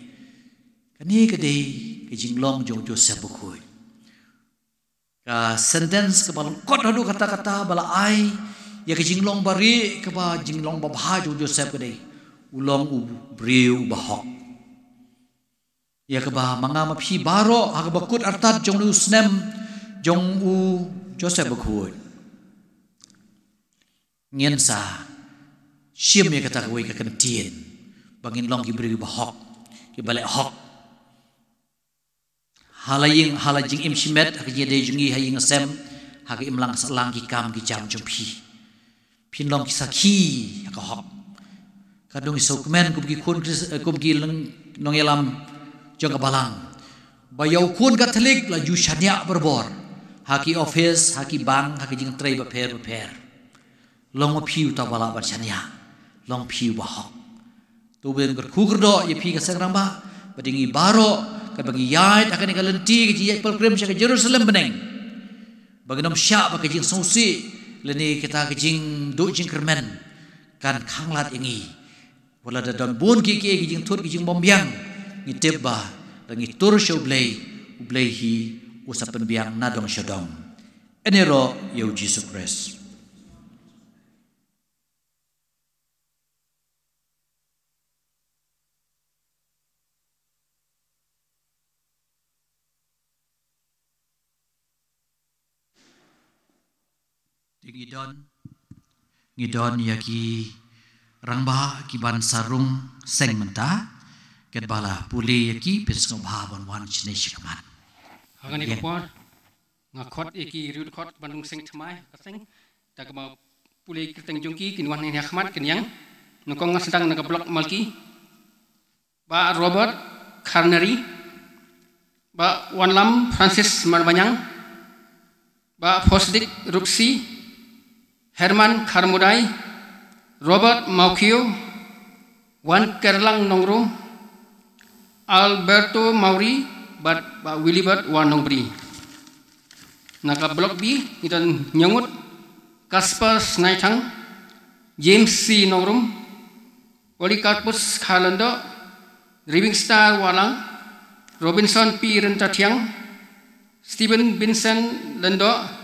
Kane ka dei ka jinglong jong u Joseph bakhuid. Ka sentence kaba lyngkot haduh katta katta ba la ai ïa ka jinglong barieh, kaba jinglong babha jong u Joseph ka dei, u long u briew uba hok. Ïa kaba ma nga ma phi baroh ha kaba kut artat jong u snem jong u Joseph bakhuid, ngin sa shim ïa kata kawei ka kyntien, ba ngin long ki briew kiba hok, kiba leh hok. Ha la ïing, ha la jingim shimet, ha ka jingïadei jong ngi ha ïing ha sem, ha ka imlang sahlang, ki kam ki jam jong phi, phin long ki sakhi ha ka hok. Ka dang sngewkmen kum ki khun Khris-, eh, kum ki leng-, nongïalam jong ka balang, ba ïa u khun Katholik la ju shaniah barabor ha ki office, ha ki bank, ha ki jingtrei bapher bapher. Long ma phi uta uba lah ban shaniah, long phi uba hok. To U Blei un kyrkhu kyrdoh ïa phi ka seng rangbah, bad ïa ngi baroh, kaba ngi ïaid ha kane ka lynti ka jingïaid pilgrim sha ka Jerusalem bneng, ba ngin ym shah ba ka jingsngewsih lane kata ka jingduh jingkyrmen kan khanglad ïa ngi. Wat la da don bun kiei kiei ki jingthut ki jingbymbiang, ngi tip ba lada ngi tur sha U Blei, U Blei hi u sa pynbiang na dong sha dong. Yn ïaroh ïa U Jisu Khrist. Ngi don, ngi don ïa ki rangbah ki ban sa rung seng mynta, katba la pule ïa ki phin sngewbha ban wan shane shakhmat. Ha kane ka por, nga khot ïa ki riew dkhot ban rung seng thymmai ha ka seng, da kaba pule kyrteng jong ki, kin wan hangne ha khmat kin ïeng. Nyngkong nga sdang na ka Block Malki. Bah Robert Kharnari, Bah Wanlam Francis Marbaniang, Bah Fosdik Rupsi, Herman Kharmudai, Robert Maukio, Wan Kerlang Nongrum, Alberto Mauri, bad Bah Willibert Wan Nongbri. Na ka Block B, ngi don Nyangut, Kasper Snaithang, James C Nongrum, Polycarpus Kharlyngdoh, Riving Star Wahlang, Robinson P Ryntathiang, Stephen Vincent Lyngdoh,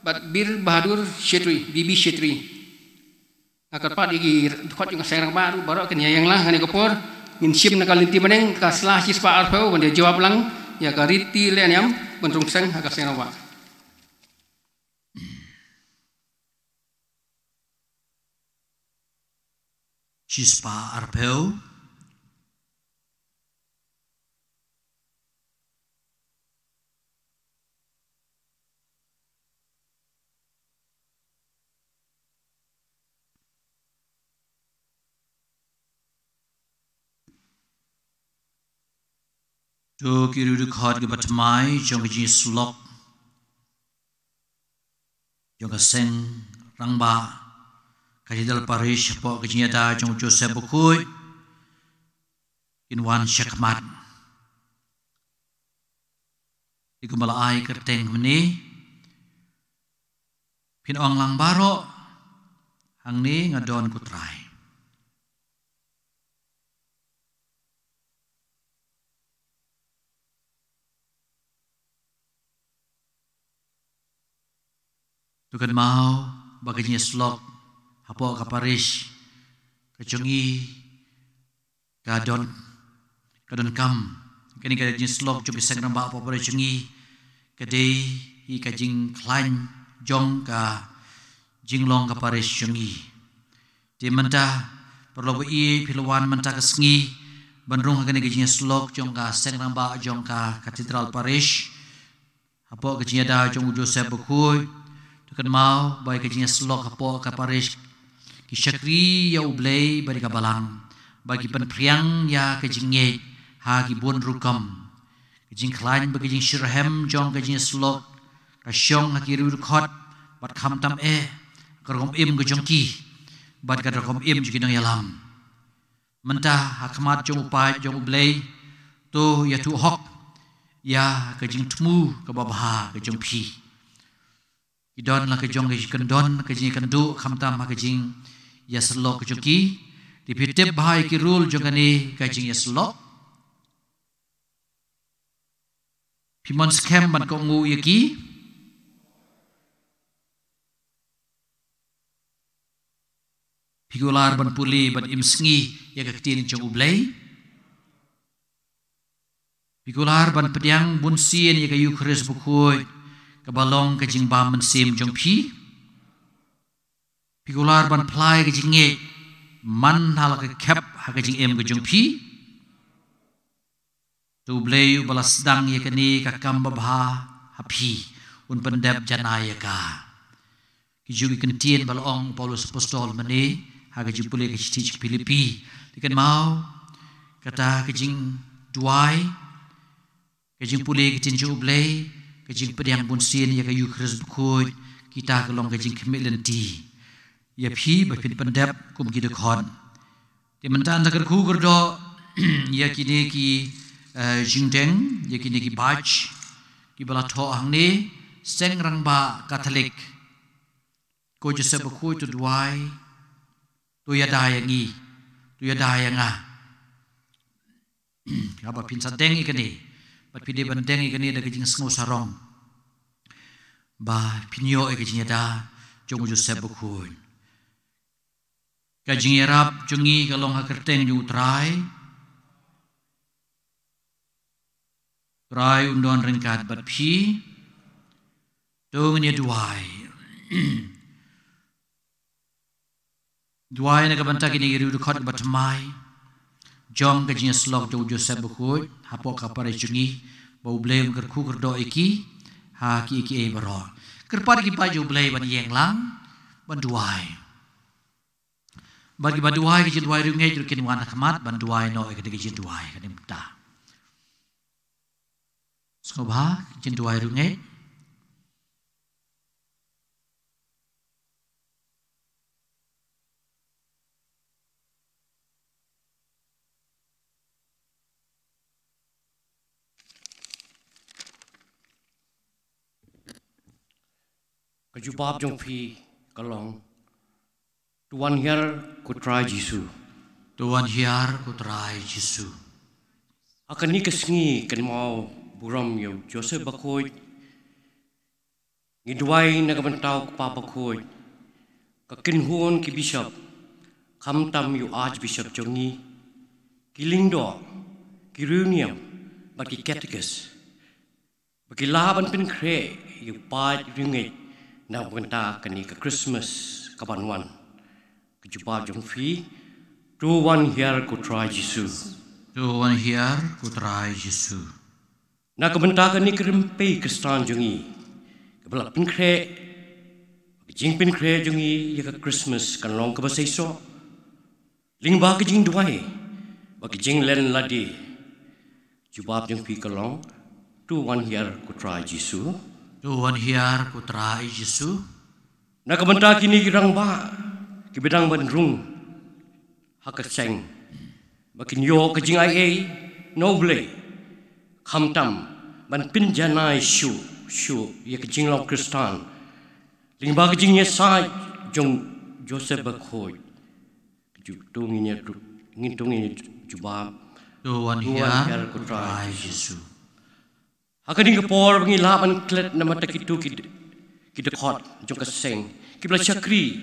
bad Bir Bahadur Shetri, B B Shetri. Nga kyrpad ïa ki dkhot jong ka seng rangbah ruh baroh kin ïeng lang ha kane ka por, ngin shim na ka lynti bneng ka sla shispah arphew ban da jubab lang ïa ka riti leh niam ban rung seng ha ka seng rangbah. Shispah arphew. To ki riew dkhot kiba thymmai jong ka jingïasyllok jong ka seng rangbah Cathedral Parish hapoh ka jingïada jong u Joseph Bakhuid kin wan shakhmat. Te kumba la ai kyrteng mynne, phin ong lang baroh, hangne nga don ko Trai. To kynmaw ba ka jingïasyllok hapoh ka parish ka jong ngi ka don, ka donkam. Kane ka jingïasyllok jong ki seng rangbah hapoh parish jong ngi ka dei hi ka jingkhlaiñ jong ka jinglong ka parish jong ngi. Te mynta, paralok ba ïeit, phi la wan mynta ka sngi ban rung ha kane ka jingïasyllok jong ka seng rangbah jong ka Cathedral Parish hapoh ka jingïada jong u Joseph Bakhuid. To kynmaw ba ka jingïasyllok hapoh ka parish ki shakri ïa U Blei bad ïa ka balang, ba ki pynphriang ïa ka jingngeit ha ki bun rukom. Ka jingkhlaiñ bad ka jingshitrhem jong ka jingïasyllok ka shong ha ki riew dkhot, bad khamtam eh ka rukom im ka jong ki bad ka rukom im jong ki nongïalam. Mynta ha khmat jong u paid jong U Blei, to ïathuh hok ïa ka jingthmu kaba bha ka jong phi. Ki don la ka jong ka jingkyndon, ka jingkynduh, khamtam ha ka jingïasyllok ka jong ki. Te phi tip bha ïa ki rule jong kane ka jingïasyllok. Phi mon skhem ban kohnguh ïa ki? Phi kular ban pule bad im sngi ïa ka ktien jong U Blei? Phi kular ban pdiang bunsien ïa ka Eukharist Bakhuid kaba long ka jingbam mynsiem jong phi? Phi kular ban phla ïa ka jingngeit man ha la ka khep ha ka jingim ka jong phi? To U Blei uba la sdang ïa kane ka kam babha ha phi un pyndep janai ïa ka. Ki ju ki kyntien ba la ong u Paulus Apostol mynne ha ka jingpule ka shithi sha ki Philippi. Te kynmaw, kata ka jingduwai, ka jingpule ka ktien jong U Blei, ka jingpdiang bunsien ïa ka Eukharist Bakhuid, kita ka long ka jingkhmih lynti ïa phi ba phin pyndep kum ki dkhot. Te mynta nga kyrkhu kyrdoh ïa kine ki, eh, jingdeng, ïa kine ki badge kiba la thoh hangne, seng rangbah Katholik. Ko Joseph Bakhuid, to duwai, to ïada ïa ngi, to ïada ïa nga. Haba phin sa deng ïa kane, bad phi dei ban deng ïa kane da ka jingsngew sarong ba phin ïoh ïa ka jingïada jong u Joseph Bakhuid. Ka jingïarap jong ngi ka long ha kyrteng jong u Trai. Trai un don ryngkat bad phi. To ngin ïa duwai. Duwai na ka bynta kine ki riew dkhot kiba thymmai jong ka jingïasyllok jong u Joseph Bakhuid hapoh ka parish jong ngi, ba U Blei un kyrkhu kyrdoh ïa ki ha ki, ïa kiei baroh. Kyrpad ïa ki paid jong U Blei ban ïeng lang ban duwai. Bad kiba duwai ki jingduwai riewngeit ruh kin wan ha khmat ban duwai noh ïa kane ka jingduwai kane mynta. Sngewbha ki jingduwai riewngeit. Ka jubab jong phi ka long, to wan hiar ko Trai Jisu. To wan hiar ko Trai Jisu. Ha kane ka sngi kynmaw burom ïa u Joseph Bakhuid, ngi duwai na ka bynta u Kpa Bakhuid, ka kynhun ki bishop, khamtam ïa u Archbishop jong ngi, ki lyngdoh, ki riewniam bad ki katekis, ba ki lah ban pynkhreh ïa u paid riewngeit na ka bynta kane ka Christmas kaban wan. Ka jubab jong phi, to wan hiar ko Trai Jisu. To wan hiar ko Trai Jisu. Na ka bynta kane ka rympei Khristan jong ngi, kaba la pynkhreh, ka jingpynkhreh jong ngi ïa ka Christmas kan long kaba seisoh lyngba ka jingduwai bad ka jinglen lade. Jubab jong phi ka long, to wan hiar ko Trai Jisu. To wan hiar ko Trai Jisu. Na ka bynta kine ki rangbah kiba dang ban rung ha ka seng, ba kin ïoh ka jingaiei na U Blei, khamtam ban pynjanai shuh shuh ïa ka jinglong Khristan lyngba ka jingïasaid jong Joseph Bakhuid. Ju-, to ngin ïa tu-, ngin, to ngin ïa jubab, to wan hiar ko Trai Jisu. Ha kane ka por ba ngi lah ban klet na ka bynta kito ki d-, ki dkhot jong ka seng kiba la shakri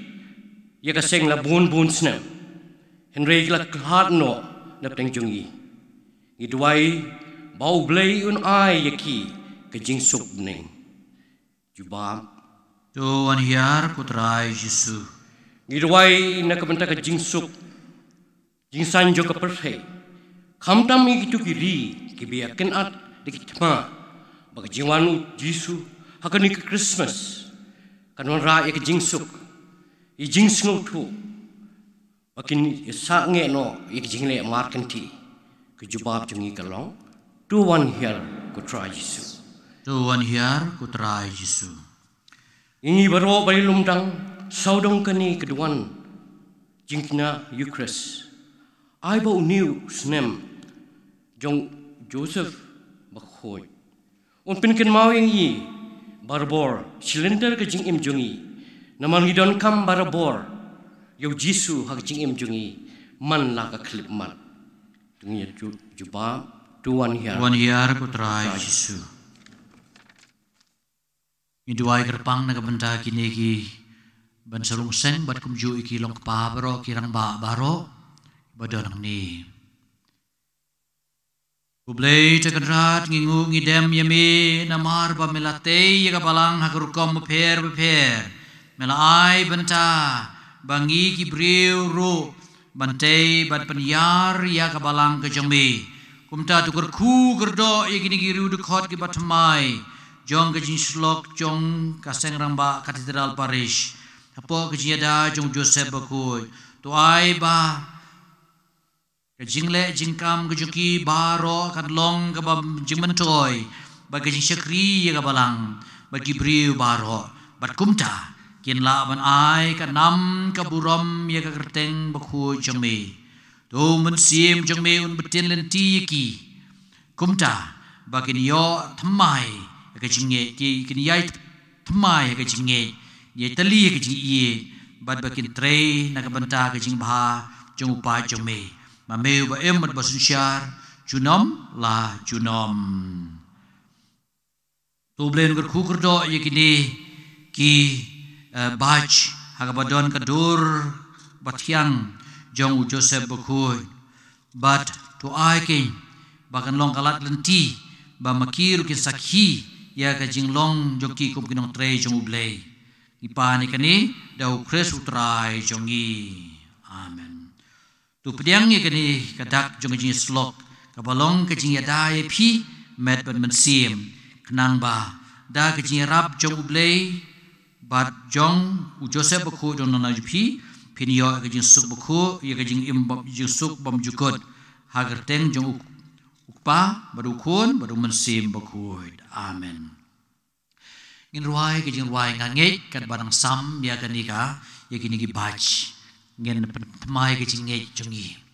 ïa ka seng la bun bun snem, hynrei ki la khlad noh na pdeng jong ngi, ngi duwai ba U Blei un ai ïa ki ka jingsuk bneng. Jubab, to wan hiar ko Trai Jisu. Ngi duwai na ka bynta ka jingsuk jingsan jong ka pyrthei, khamtam ïa kito ki ri kiba ïakynad da ki thma, ba ka jingwan u Jisu ha kane ka Christmas kan wanrah ïa ka jingsuk, ïa ka jingsngewthuh, ba kin ïa sangeh noh ïa ka jingleh markynti. Ka jubab jong ngi ka long, to wan hiar ko Trai Jisu. To wan hiar ko Trai Jisu. Ngi baroh ba ïalum dang sawdong kane ka duwan jingkñia Eucharist, ai ba une u snem jong Joseph Bakhuid un pynkynmaw ïa ngi barabor shilynter ka jingim jong ngi, namar ngi donkam barabor ïa u Jisu ha ka jingim jong ngi man la ka khyllipmat. To ngin ïa ju-, jubab, to wan hiar, wan hiar ko Trai Jisu. Ngi duwai kyrpang na ka bynta kine ki ban sarong seng bad kumjuh ïa ki long kpa baroh, ki rangbah baroh ba don hangne. U Blei te Kynrad, ngi nguh ngi dem ïa me namar ba me la tei ïa ka balang ha ka rukom bapher bapher. Me la ai bynta ba ngi ki briew ruh ban tei ban pynïar ïa ka balang ka jong me. Kumta to kyrkhu kyrdoh ïa kine ki riew dkhot kiba thymmai jong ka jingïasyllok jong ka Seng Rangbah Cathedral Parish hapoh ka jingïada jong Joseph Bakhuid. To ai ba ka jingleh jingkam ka jong ki baroh kan long kaba jingmyntoi bad ka jingshakri ïa ka balang bad ki briew baroh, bad kumta kin lah ban ai ka nam ka burom ïa ka kyrteng bakhuid jong me. To u Mynsiem jong me un btin lynti ïa ki, kumta ba kin ïoh thymmai ha ka jingngeit, ki kin ïai thymmai ha ka jingngeit, ïai tylli ha ka jingïeit, bad ba kin trei na ka bynta ka jingbha jong u Paid jong me, ma me uba im bad ba synshar junom la junom. To u Blei un kyrkhu kyrdoh ïa kine ki, eh, bach ha kaba don ka dur bathiang jong u Joseph Bakhuid. Bad to ai keiñ ba kan long ka lad lynti ba ma ki ruh kin sakhi ïa ka jinglong jong ki kum ki nongtrei jong u Blei. Ngi pan ïa kane da u Khrist u Trai jong ngi. To pdiang ïa kane ka dak jong ka jingïasyllok kaba long ka jingïada ïa phi met bad mynsiem, khnang ba da ka jingïarap jong U Blei bad jong u Joseph Bakhuid u nongïalam jong phi, phin ïoh ïa ka jingsuk bakhuid, ïa ka jingim bym, jingsuk bymjukut. Ha ka kyrteng jong U, U Kpa bad U Khun bad U Mynsiem Bakhuid. Amen. Ngin rwai ka jingrwai Nga Ngeit katba nang sam ïa kane ka, ïa kine ki bach. Ngin pynthymmai ka jingngeit jong ngi.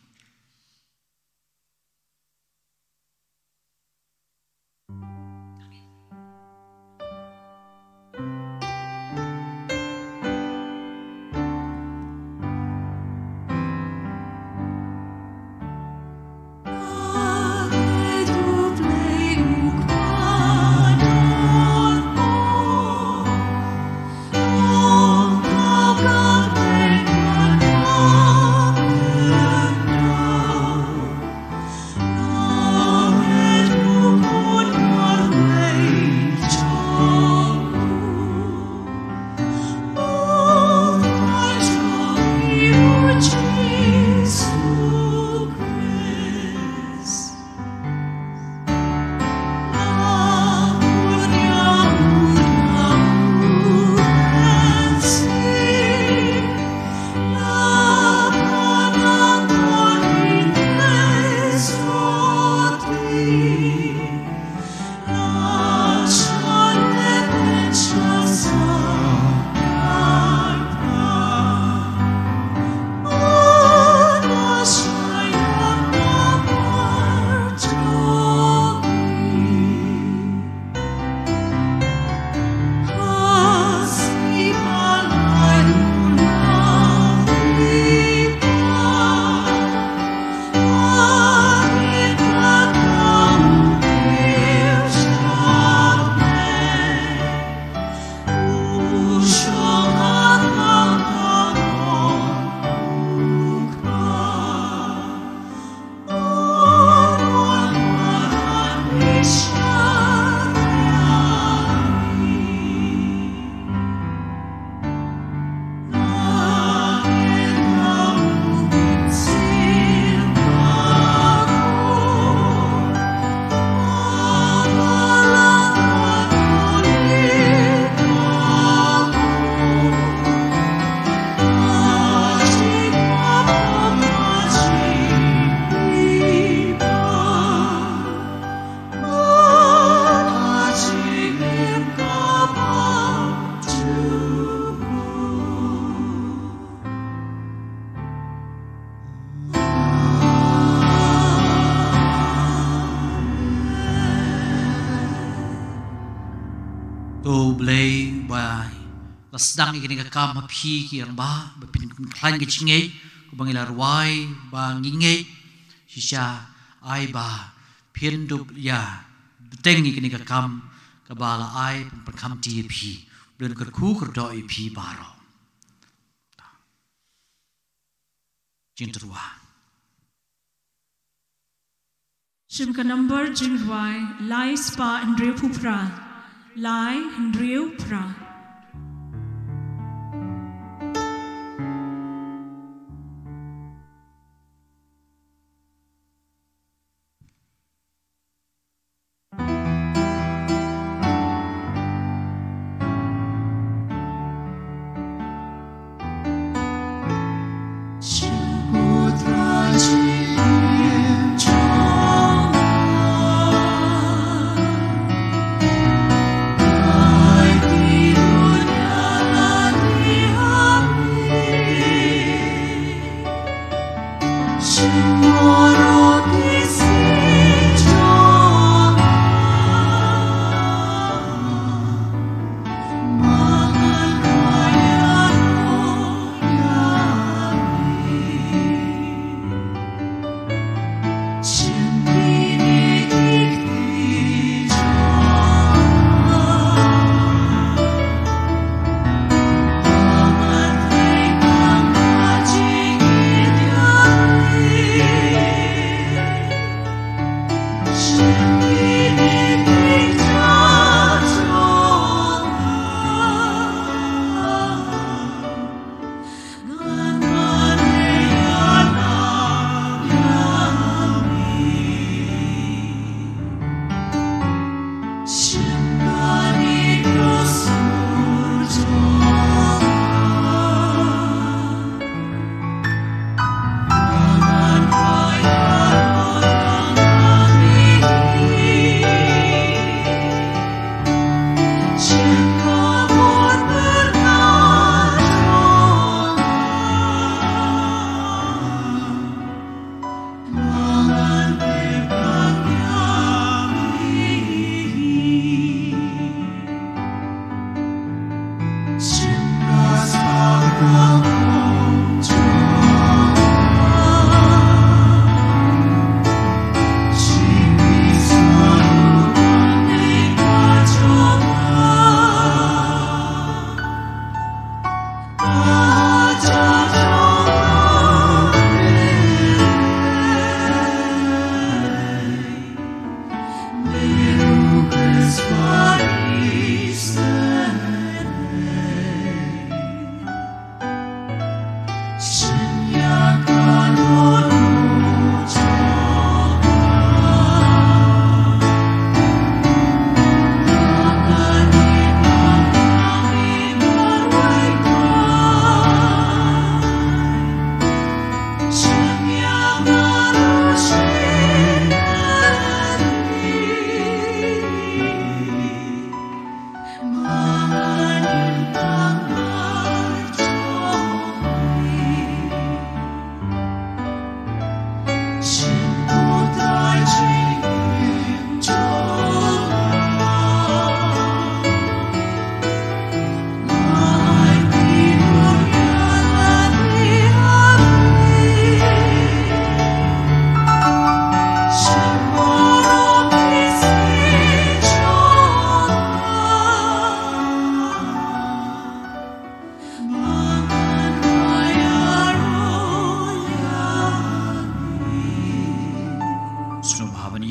To U Blei ba la sdang ïa kane ka kam ha phi ki rangbah, ba phin khlaiñ ka jingngeit, kumba ngi la rwai ba ngi ngeit, shisha ai ba phin dup ïa bteng ïa kane ka kam kaba la ai pynpynkhamti ïa phi. U Blei un kyrkhu kyrdoh ïa phi baroh. Jingtyrwa. Shim ka number jingrwai lai spah hynriewphew phra. Lai hynriewphra.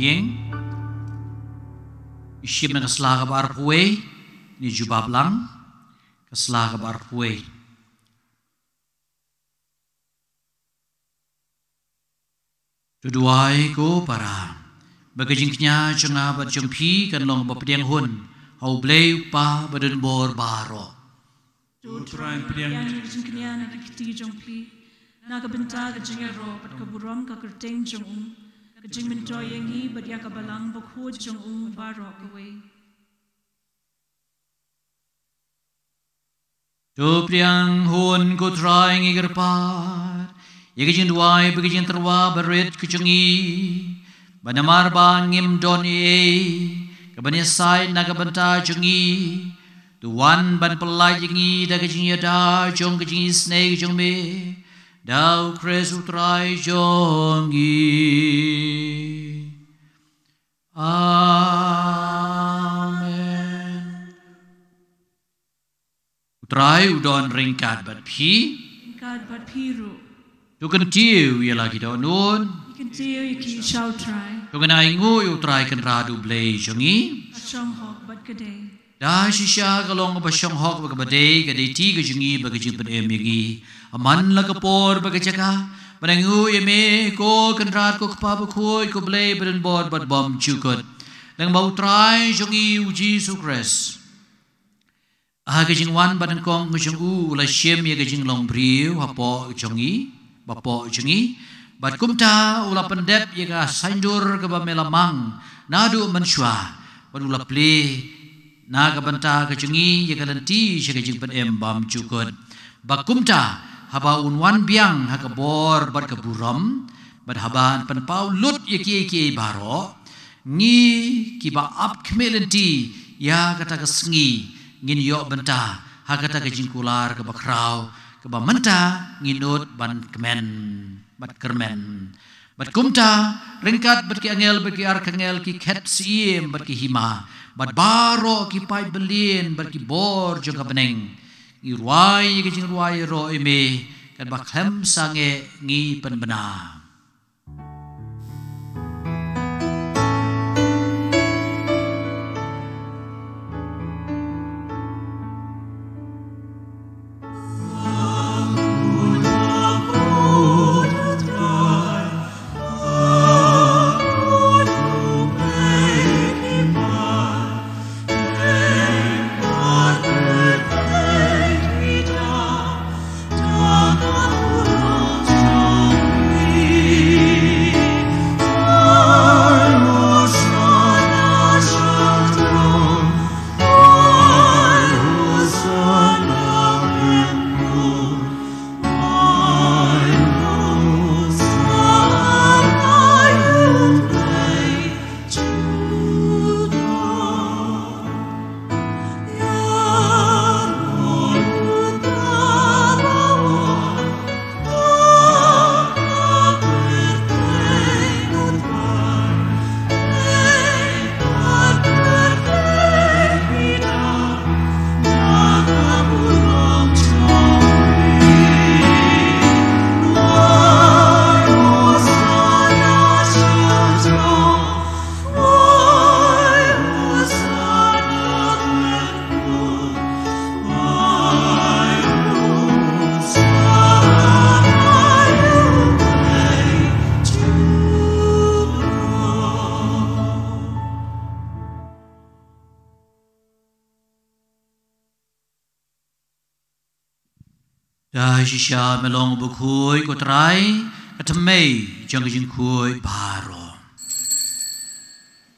Ïing, shim na ka sla kaba arphew wei, ngin jubab lang, ka sla kaba arphew wei. To duwai ko para, ba ka jingkñia jong nga bad jong phi kan long ba pdiang hun ha U Blei U Kpa badonbor baroh. To Trai, pdiang ïa ka jingkñia na ka kti jong phi, na ka bynta ka jingïaroh bad ka burom ka kyrteng jong u, ka jingmyntoi ïa ngi bad ïa ka balang bakhuid jong u baroh kawei. To pdiang hun ko Trai, ngi kyrpad ïa ka jingduwai bad ka jingtyrwa barit ka jong ngi, ba namar ba ngim don ei ei kaban ïasaid na ka bynta jong ngi, to wan ban pyllait ïa ngi da ka jingïada jong ka jingisynei ka jong me, da U Khrist U Trai jong ngi. Amen. U Trai u don ryngkat bad phi. Ryngkat bad phi ruh. To kyntiew ïa la ki dohnud. Ngi kyntiew ïa ki sha U Trai. To ngin ainguh ïa U Trai Kynrad U Blei jong ngi. Ka shong hok bad ka dei. Da shisha ka long kaba shong hok bad kaba dei, ka dei ti ka jong ngi bad ka jingpynim ïa ngi ha man la ka por bad ka jaka, ban ainguh ïa me ko Kynrad ko Kpa bakhuid, ko Blei badonbor bad bymjukut. Lyngba U Trai jong ngi U Jisu Khrist, ha ka jingwan banyngkong ka jong u, u la shim ïa ka jinglong briew hapoh jong ngi, bapoh jong ngi, bad kumta u la pyndep ïa ka saiñdur kaba me la mang naduh mynshuwa, bad u la plie na ka bynta ka jong ngi ïa ka lynti sha ka jingpynim bymjukut. Ba kumta, haba un wan biang ha ka bor bad ka burom, bad haba un pynpaw lut ïa kiei kiei baroh, ngi kiba ap khmih lynti ïa kata ka sngi ngin ïoh bynta ha kata ka jingkular kaba khraw, kaba mynta ngi nud ban kmen bad kyrmen. Bad kumta, ryngkat bad ki angel, bad ki arkangel, ki khet syiem, bad ki hima, bad baroh ki paidbyllieng, bad ki bor jong ka bneng, ngi rwai ïa ka jingrwai ïaroh ïa me, katba khlem sangeh ngi pynbna. Da shisha me long u bakhuid ko Trai, ka thymmei jong ka jingkhuid baroh.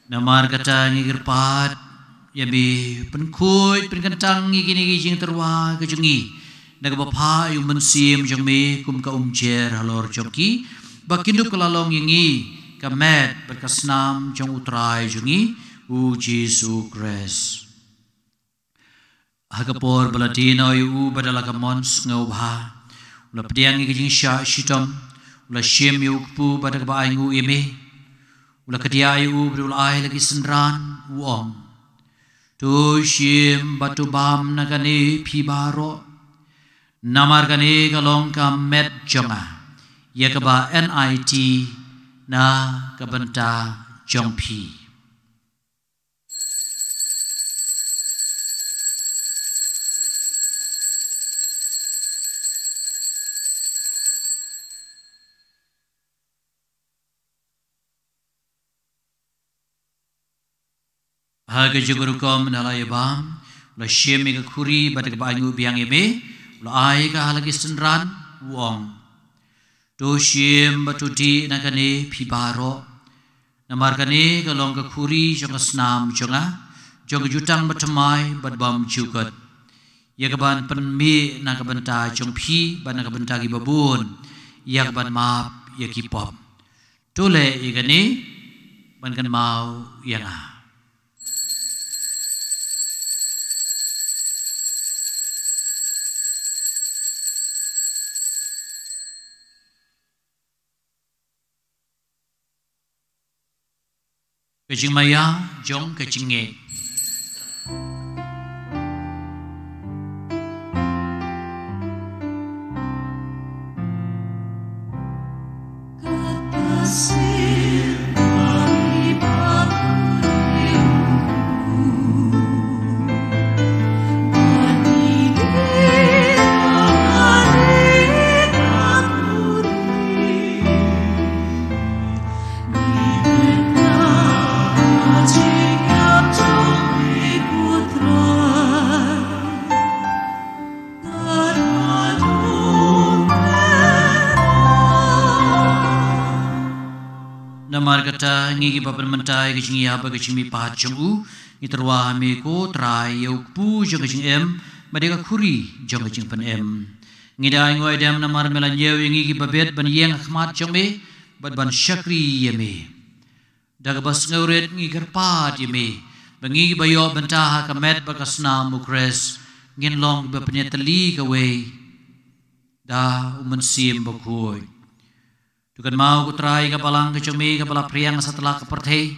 Namar kata ngi kyrpad ïa me, pynkhuid pynkyntang ïa kine ki jingtyrwa ka jong ngi, na kaba phah ïa u Mynsiem jong me kum ka umjer halor jong ki, ba kin dup ka la long ïa ngi ka met bad ka snam jong u Trai jong ngi, u Jisu Khrist. Ha ka por ba la die noh ïa u bad da la ka mon sngewbha, u la pdiang ïa ka jingshah shitom, u la shim ïa u kpu bad da kaba ainguh ïa me, u la kdiah ïa u bad u la ai la ki synran, u ong: To shim bad to bam na kane phi baroh, namar kane ka long ka met jong nga ïa kaba N I T na ka bynta jong phi. Ha ka jingrukom na la ïa bam, la shim ïa ka khuri bad kaba ainguh biang ïa me, la ai ka ha la ki synran, u ong: To shim bad to dih na kane phi baroh. Namar kane ka long ka khuri jong ka snam jong nga, jong ka jutang bathymmai bad bymjukut, ïa kaban pynmih na ka bynta jong phi bad na ka bynta kiba bun, ïa kaban map ïa ki pop. To leh ïa kane ban kynmaw ïa nga. Ka jingmaïa jong ka jingngeit. Namar kata, ngi kiba pynmynta ïa ka jingïap bad ka jingmihpat jong u, ngi tyrwa ha me ko Trai, ïa u kpu jong ka jingim bad ïa ka khuri jong ka jingpynim. Ngi da ainguh aidem namar me la ñiew ïa ngi kiba bit ban ïeng ha khmat jong me bad ban shakri ïa me. Da kaba sngewrit ngi kyrpad ïa me ba ngi kiba ïoh bynta ha ka met bad ka snam u Khrist ngin long kiba pynïatylli kawei da u Mynsiem Bakhuid. To kynmaw ko Trai ka balang ka jong me kaba la phriang satlak ka pyrthei,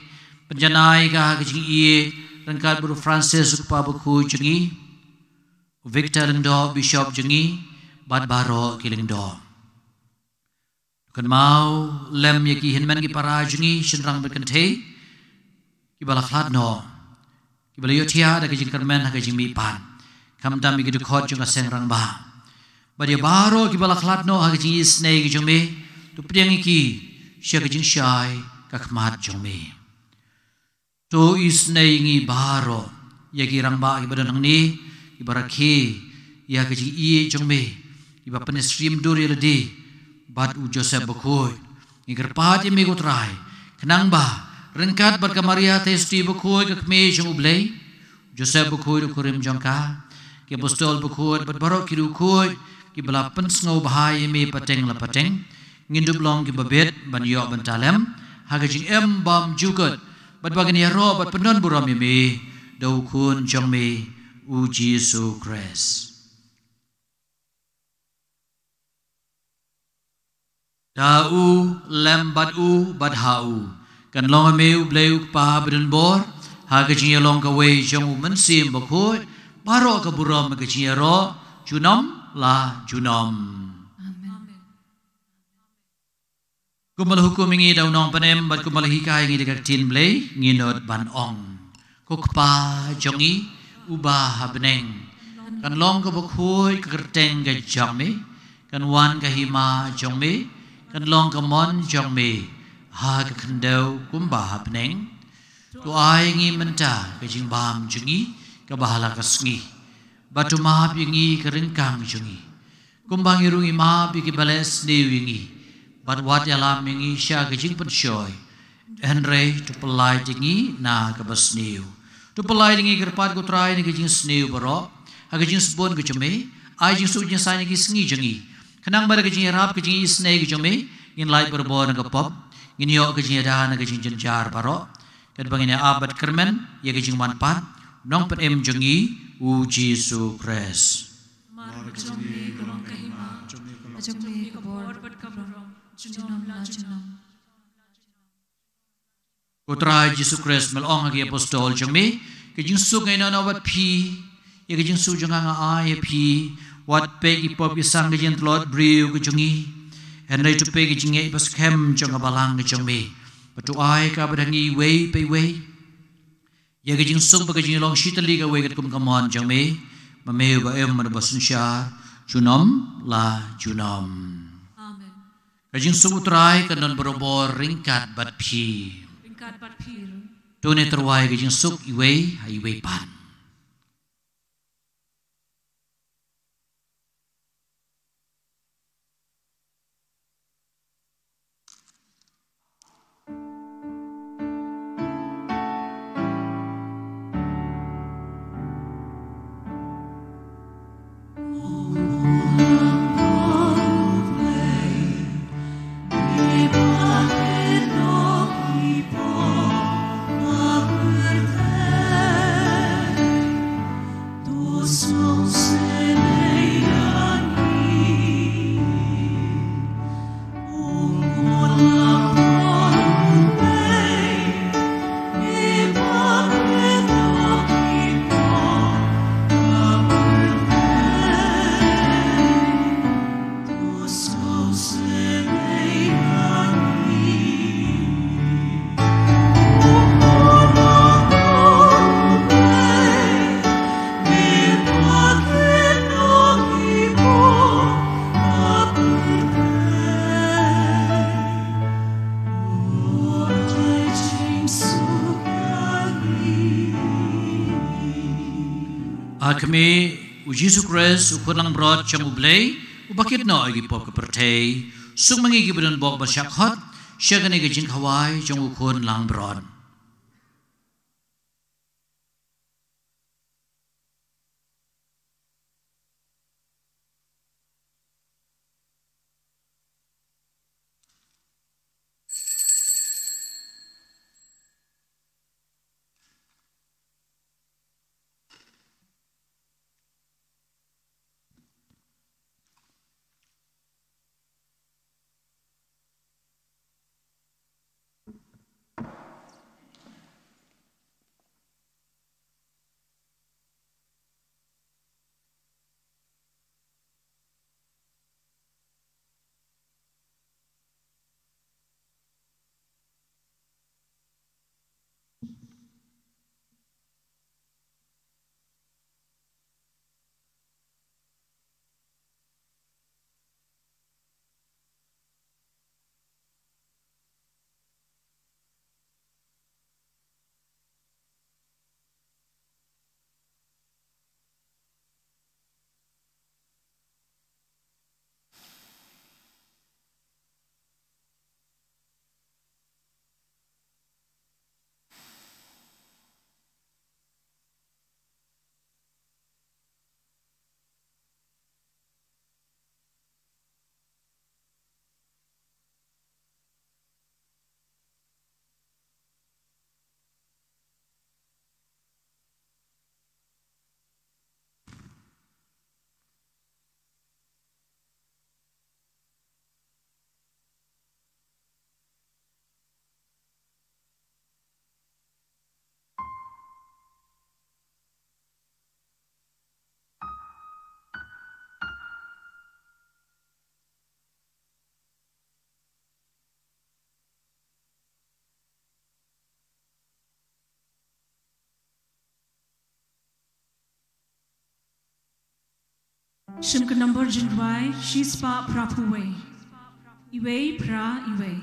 pynjanai ka ha ka jingïeit ryngkat bad u Francis u kpa bakhuid jong ngi, u Victor Lyngdoh Bishop jong ngi, bad baroh ki lyngdoh. Kynmaw lem ïa ki hynmen ki para jong ngi shynrang bad kynthei kiba la khlad noh, kiba la ïohthiah da ka jingkyrmen ha ka jingmihpat, khamtam ïa ki dkhot jong ka seng rangbah. Bad ïa baroh kiba la khlad noh ha ka jingisynei ka jong me, to pdiang ïa ki sha ka jingshai ka khmat jong me. To isynei ïa ngi baroh, ïa ki rangbah kiba don hangne, kiba rakhe ïa ka jingïeit jong me, kiba pynïasyriem dur ïa lade bad u Joseph Bakhuid. Ngi kyrpad ïa me ko Trai, khnang ba ryngkat bad ka Maria Theisotti Bakhuid ka Kmie jong u Blei, Joseph Bakhuid u kurim jong ka, ki apostol bakhuid bad baroh ki riewkhuid kiba la pynsngewbha ïa me pateng la pateng, ngin dup long kiba bit ban ïoh bynta lem ha ka jingim bymjukut, bad ba ngin ïaroh bad pyndonburom ïa me da u Khun jong me u Jisu Khrist. Da u, lem bad u, bad ha u, kan long ha me u Blei u Kpa badonbor, ha ka jingïalong kawei jong u Mynsiem Bakhuid, baroh ka burom ka jingïaroh junom la junom. Amen. Kumba la hukum ïa ngi da u Nongpynim bad kumba la hikai ïa ngi da ka Ktien Blei, ngin nud ban ong: Ko Kpa jong ngi uba ha bneng, kan long kaba khuid ka kyrteng ka jong me, kan wan ka hima jong me, kan long ka mon jong me ha ka khyndew kumba ha bneng. To ai ngi mynta ka jingbam jong ngi kaba ha la ka sngi, bad to map ïa ngi ka ryngkang jong ngi, kumba ngi ruh ngi map ïa kiba leh sniew ïa ngi, bad wat ïalam ïa ngi sha ka jingpynshoi, hynrei to pyllait ïa ngi na kaba sniew. To pyllait ïa ngi kyrpad ko Trai na ka jingsniew baroh, ha ka jingsbun ka jong me, ai jingsuk jingsaiñ ïa ki sngi jong ngi, khnang ba da ka jingïarap ka jingisynei ka jong me, ngin lait barabor na ka pop, ngin ïoh ka jingïada na ka jingjynjar baroh, katba ngin ïa ap bad kyrmen ïa ka jingwan pat u Nongpynim jong ngi u Jisu Khrist. Namar ka jong me ka long ka hima, ka jong me ka bor bad ka burom, junom la junom. Ko Trai Jisu Khrist, me la ong ha ki apostol jong me: Ka jingsuk nga ïehnoh noh bad phi, ïa ka jingsuk jong nga nga ai ha phi. Wat peit ki pop ki sang ka jingtlot briew ka jong ngi, hynrei to peit ka jingngeit ba skhem jong ka balang ka jong me. Bad to ai ka bad ha ngi iwei pa iwei ïa ka jingsuk bad ka jinglong shitylli kawei katkum ka mon jong me, ma me uba im bad uba synshar junom la junom. Amen. Ka jingsuk U Trai kan don barabor ryngkat bad phi. Ryngkat bad phi ruh. To ngin tyrwa ïa ka jingsuk iwei ha iwei pat. A kmie, U Jisu Khrist, U Khun langbrot jong U Blei, uba kit noh ïa ki pop ka pyrthei, suk ma ngi kiba don bok ban shah khot sha kane ka jingkhawai jong U Khun langbrot. Shim ka nombor jingrwai shispah phraphew wei. Iwei phra iwei.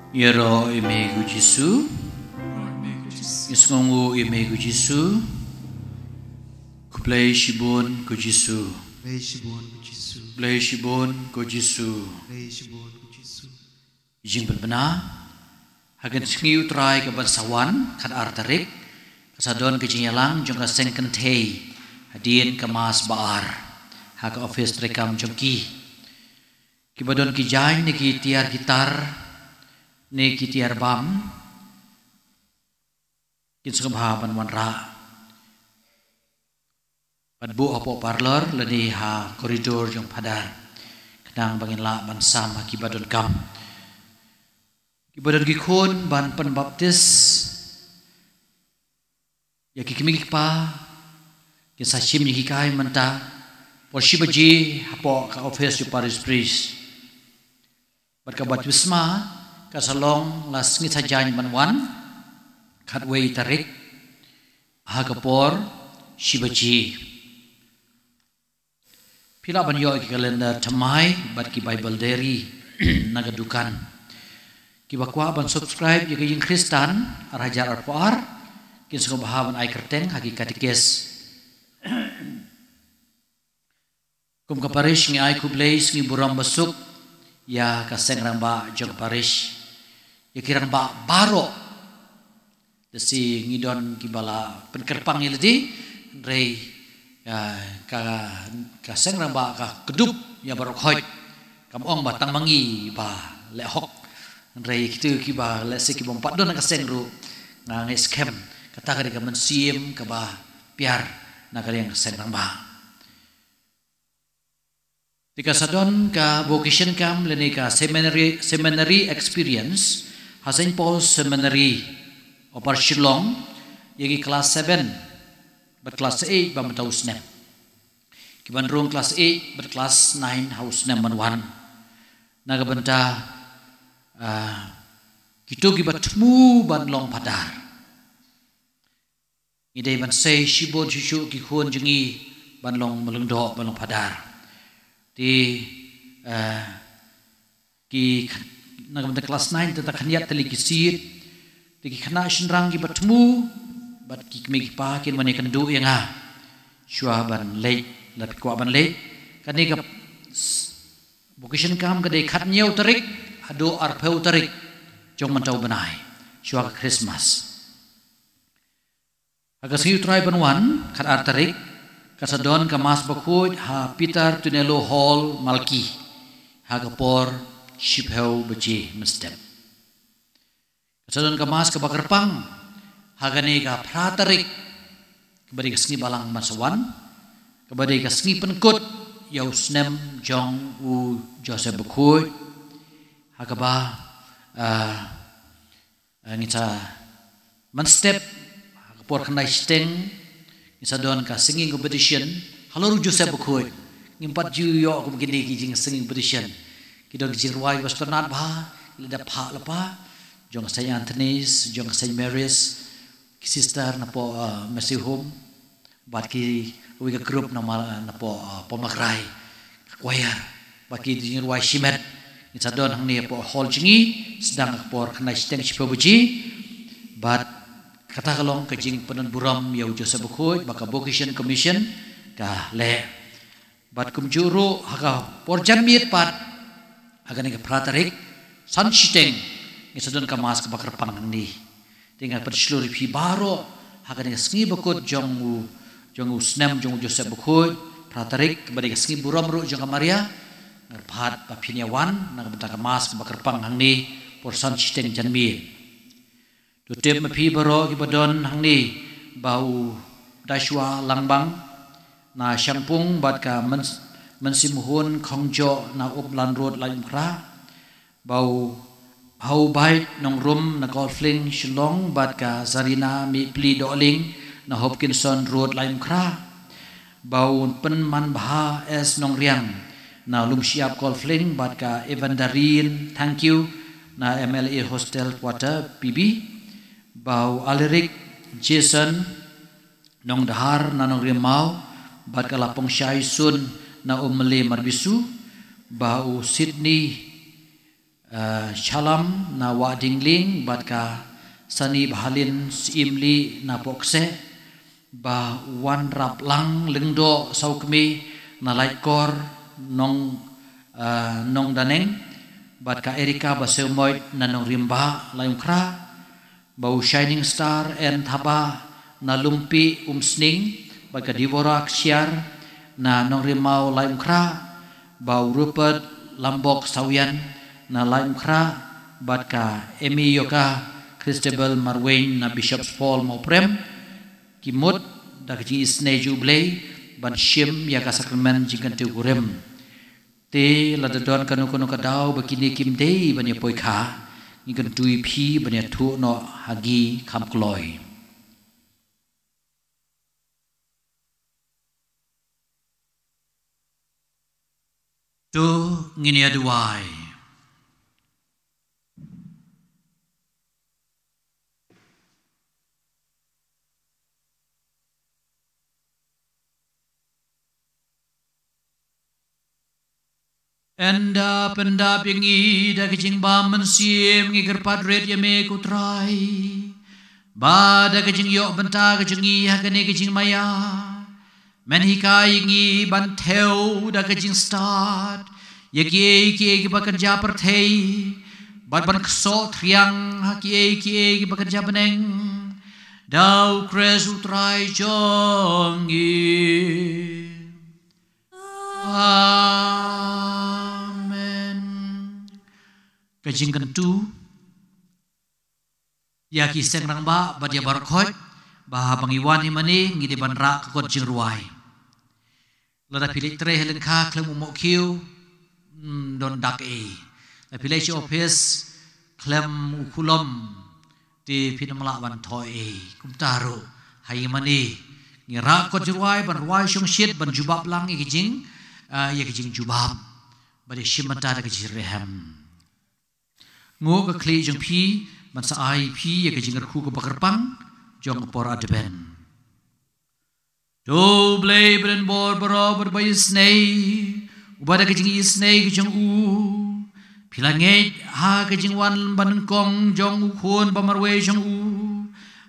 Ïaroh ïa me ko Jisu. Ïasngewnguh ïa me ko Jisu. Khublei shibun ko Jisu. Khublei shibun ko Jisu. Khublei shibun ko Jisu. Khublei shibun ko Jisu. Jingpynbna. Ha ka sngi U Trai kaban sa wan, khatar tarik, ka sa don ka jingïalang jong ka seng kynthei hadien ka Mass ba ar ha ka ophis treikam jong ki. Kiba don ki jaiñ ne ki tiar ki tar ne ki tiar bam, kin sngewbha ban wanrah, ban buh hapoh parlor lane ha koridor jong Phadar, khnang ba ngin lah ban sam ha kiba donkam. Kiba don ki khun ban pynbaptis ïa ki kmie ki kpa, kin sa shim ïa ki kai mynta por shi baje hapoh ka ophis jong parish priest. Bad ka baptisma ka sa long la sngi Saitjaiñ ban wan, khatwei tarik, ha ka por shi baje. Phi lah ban ïoh ïa ki kalendar thymmai bad ki Bible diary na ka dukan. Kiba kwah ban subscribe ïa ka Ïing Khristan ar hajar arphew ar, kin sngewbha ban ai kyrteng ha ki katekis. Kum ka parish ngi ai khublei sngi burom basuk ïa ka seng rangbah jong ka parish, ïa ki rangbah baroh. Te shi ngi don kiba la pynkyrpang ïa lade, hynrei, ah, ka, ka seng rangbah ka kdup ïa baroh khoit. Kam ong ba tang ma ngi ba leh hok. Hynrei kito kiba leh shi kibym pat don ha ka seng ruh, nga ngeit skhem kata ka dei ka mynsiem kaba pher na ka liang ka seng rangbah. Te ka sa don ka vocation camp lane ka seminary, seminary experience ha Saint Paul's Seminary, Upper Shillong, ïa ki klas seven bad klas eight ba mynta u snem. Ki ban rung klas eight bad klas nine ha u snem ban wan. Na ka bynta, ah, kito kiba thmu ban long phadar. Ngi dei ban sei shibun shuh shuh ki khun jong ngi ban long mawlyngdoh, ban long phadar. Te, eh, ki kh-, na ka bynta klas nine te ta khyndiat tylli ki seat. Te ki khynnah shynrang kiba thmu bad ki kmie ki kpa kin wan ïakynduh ïa nga shuwa ban leit, lada phi kwah ban leit. Kane ka s-, vocation camp ka dei khathynñiew tarik haduh arphew tarik jong mynta u bnai, shuwa ka Christmas. Ha ka sngi U Trai ban wan, khatar tarik, ka sa don ka Mass bakhuid ha Peter Tunelo Hall, Malki, ha ka por shiphew baje mynstep. Ka sa don ka Mass kaba kyrpang ha kane ka phra tarik, kaba dei ka sngi Balang ban sa wan, kaba dei ka sngi pynkut ïa u snem jong u Joseph Bakhuid, ha kaba, ah, Ah, ngin sa mynstep ha ka por khyndai shiteng, ngin sa don ka singing competition halor u Joseph Bakhuid. Ngim pat ju ïoh kum kine ki jing singing competition. Ki don ki jingrwai ba sngewtynnat bha, lada phah lypa, jong ka Saint Anthony's, jong ka Saint Mary's, ki sister na poh, ah, Mercy Home. Bad ki, kawei ka group na ma-, na poh, ah, Pomlakrai. Ka choir. Bad ki jingrwai shimet. Ngin sa don hangne hapoh hall jong ngi, sdang ka por khyndai shiteng shiphew baje. Bad kata ka long ka jingpynbunrung ïa u Joseph Bakhuid, bad ka Vocation Commission ka leh. Bad kumjuh ruh ha ka por janmiet pat, ha kane ka phra tarik, san shiteng, ngin sa don ka Mass kaba kyrpang hangne. Te nga pynshlur ïa phi baroh ha kane ka sngi bakut jong u, jong u snem jong u Joseph Bakhuid, phra tarik, kaba dei ka sngi burom ruh jong ka Maria. Nga kyrpad ba phin ïa wan na ka bynta ka Mass kaba kyrpang hangne, por san shiteng janmiet. To tip ma phi baroh kiba don hangne, ba u Dashwa Langbang na Shangpung bad ka Myn-, Mynsimhun Khongjoh na Upland Road, Laitumkhrah. Ba u Haubait Nongrum na Golf Link, Shillong, bad ka Zarina Mihpli Dohling na Hopkinson Road, Laitumkhrah. Ba u Pynmanbha S Nongriang na Lumshyiap Golf Link, bad ka Evandarine Thangkhiew na M L A Hostel Quarter, P B. Ba u Aleric Jason Nongdhar na Nongrimaw, bad ka Lapongshai Sun na Umle, Marbisu. Ba u Sydney eh, Shalam na Wah Dingling, bad ka Sani Bahalin Syiemlieh na Pohkseh, Bah Wanraplang Lyngdoh Sawkmie na Laitkor Nong, eh, Nongdaneng, bad ka Erika Baseumoit na Nongrimbah Laitumkhrah, Bah u Shining Star N Thabah na Lumpieh Umsning, bad ka Deborah Ksiar na Nongrimaw Laitumkhrah, Bah u Rupert Lambok Sawian na Laitumkhrah, bad ka Emi Yoka Christabel Marwein na Bishop's Fall Mawprem, ki mut da ka jingisynei jong U Blei ban shim ïa ka sakramen jingkyntiew kurim. Te lada don kano kano ka daw ba kine kim dei ban ïa poi kha, ngi kyntu ïa phi ban ïathuh noh ha ki kham kloi. To ngin ïa duwai. Ynda pyndap ïa ngi da ka jingbam mynsiem, ngi kyrpad rit ïa me ko Trai, ba da ka jingïoh bynta ka jong ngi ha kane ka jingmaïa, men hikai ïa ngi ban thew da ka jingstad ïa kiei kiei kiba kynja pyrthei, bad ban ksoh thriang ha kiei kiei kiba kynja bneng, da U Khrist U Trai jong ngi. Amen. Ka jingkyntu ïa ki seng rangbah bad ïa baroh khoit, ba haba ngi wan hi mane ngi dei ban rah ka kot jingrwai. Lada phi leit trei ha lyngkha khlem u mohkhiew, hmm, don dak ei. Lada phi leit sha office khlem u khulom, te phin ym lah ban thoh ei. Kumta ruh ha i mane ngi rah kot jingrwai ban rwai shongshit ban jubab lang ïa ka jing, ah, ïa ka jingjubab, bad ïa shim bynta da ka jingrhem. Nguh ka khlieh jong phi ban sa ai ïa phi ïa ka jingkyrkhu kaba kyrpang jong ka por Advent. To U Blei ba don bor baroh bad ba isynei, uba da ka jingisynei ka jong u phi la ngeit ha ka jingwan banyngkong jong u Khun ba marwei jong u,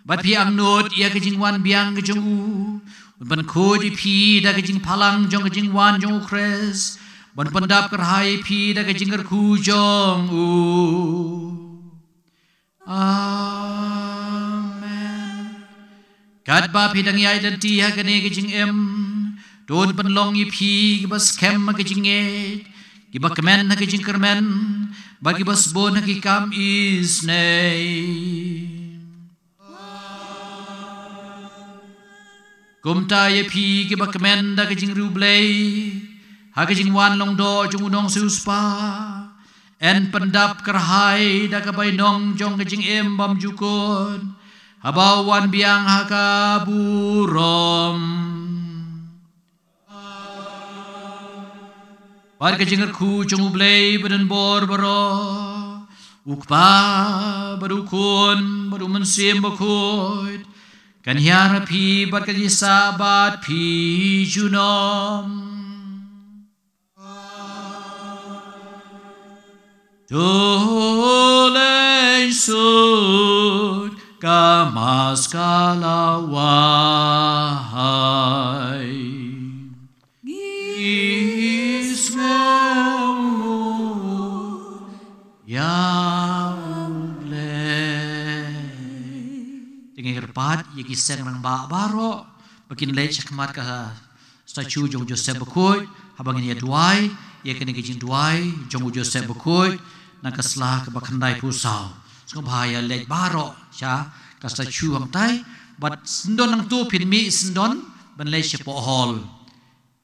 bad phi angnud ïa ka jingwan biang ka jong u, un pynkhuid ïa phi da ka jingphalang jong ka jingwan jong U Khrist, ban pyndap kyrhai ïa phi da ka jingkyrkhu jong u. Amen. Katba phi dang ïaid lynti ha kane ka jingim, to un pynlong ïa phi kiba skhem ha ka jingngeit, kiba kmen ha ka jingkyrmen, bad kiba sbun ha ki kam isynei. Kumta ïa phi kiba kmen da ka jingriewblei ha ka jingwan lyngdoh jong u Nongsiewspah, yn pyndap kyrhai da ka bainong jong ka jingim bymjukut, haba u wan biang ha ka burom. Bad ka jingkyrkhu jong U Blei ba don bor baroh, U Kpa bad U Khun bad U Mynsiem Bakhuid, kan hiar ha phi bad kan ïasah bad phi junom. To leit suk ka Mass ka la wai. Ngi sngewbha ïa U Blei. Te ngi kyrpad ïa ki seng rangbah baroh ba kin leit shakhmat ka statue jong Joseph Bakhuid, haba ngin ïa duwai ïa kane ka jingduwai jong u Joseph Bakhuid na ka sla kaba khyndaiphew saw. Sngewbha ïa leit baroh sha ka statue hangtai, bad sngewdon hangto phin mih sngewdon ban leit shapoh hall.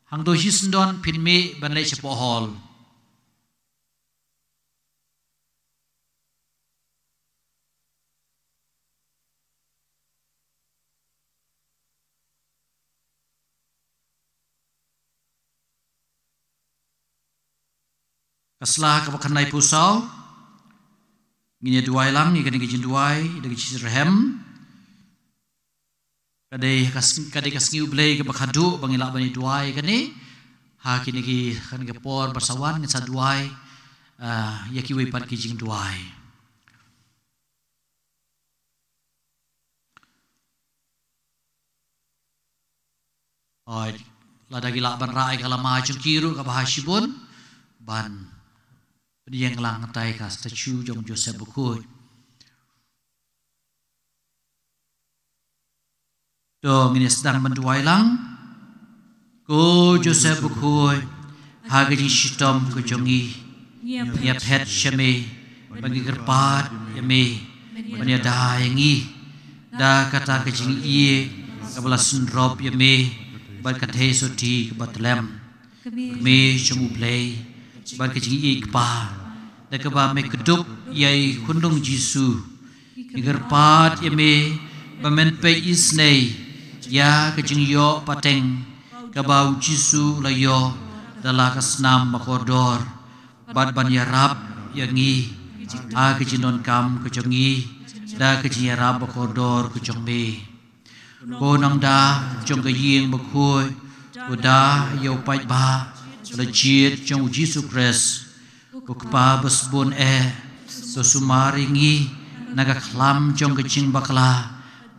Hangto hi sngewdon phin mih ban leit shapoh hall. Ka sla kaba khyndaiphew saw, ngin ïa duwai lang ïa kane ka jingduwai da ka jingsngewrhem. Ka dei ka sng-, ka dei ka sngi U Blei kaba khadduh ba ngin lah ban ïa duwai kane. Ha kine ki, kane ka por ba sa wan ngin sa duwai Ah, ïa kiwei pat ki jingduwai. Oi, lada ki lah ban rah ïa ka lama jong ki ruh kaba ha shibun ban pynïeng lang ïa ka statue jong Joseph Bakhuid. To ngin ïa sdang ban duwai lang. Ko Joseph Bakhuid, ha ka jingshitom ka jong ngi, ngi ïa phet sha me, ba ngi kyrpad ïa me ban ïada ïa ngi da kata ka jingïeit kaba la synrop ïa me bad ka theisotti kaba tlem. Me jong U Blei bad ka jingïeit kpa, da kaba me kdup ïa i khunlung Jisu. Ngi kyrpad ïa me ba men peit isynei ïa ka jingïoh pateng kaba U Jisu u la ïoh da la ka snam bakordor, bad ban ïarap ïa ngi ha ka jingdonkam ka jong ngi da ka jingïarap bakordor ka jong me. Ko Nongda jong ka ïing bakhuid, ko Da ïa u paidbah la jied jong U Jisu Khrist. Ko Kpa basbun eh, to sumar ïa ngi na ka khlam jong ka jingbakla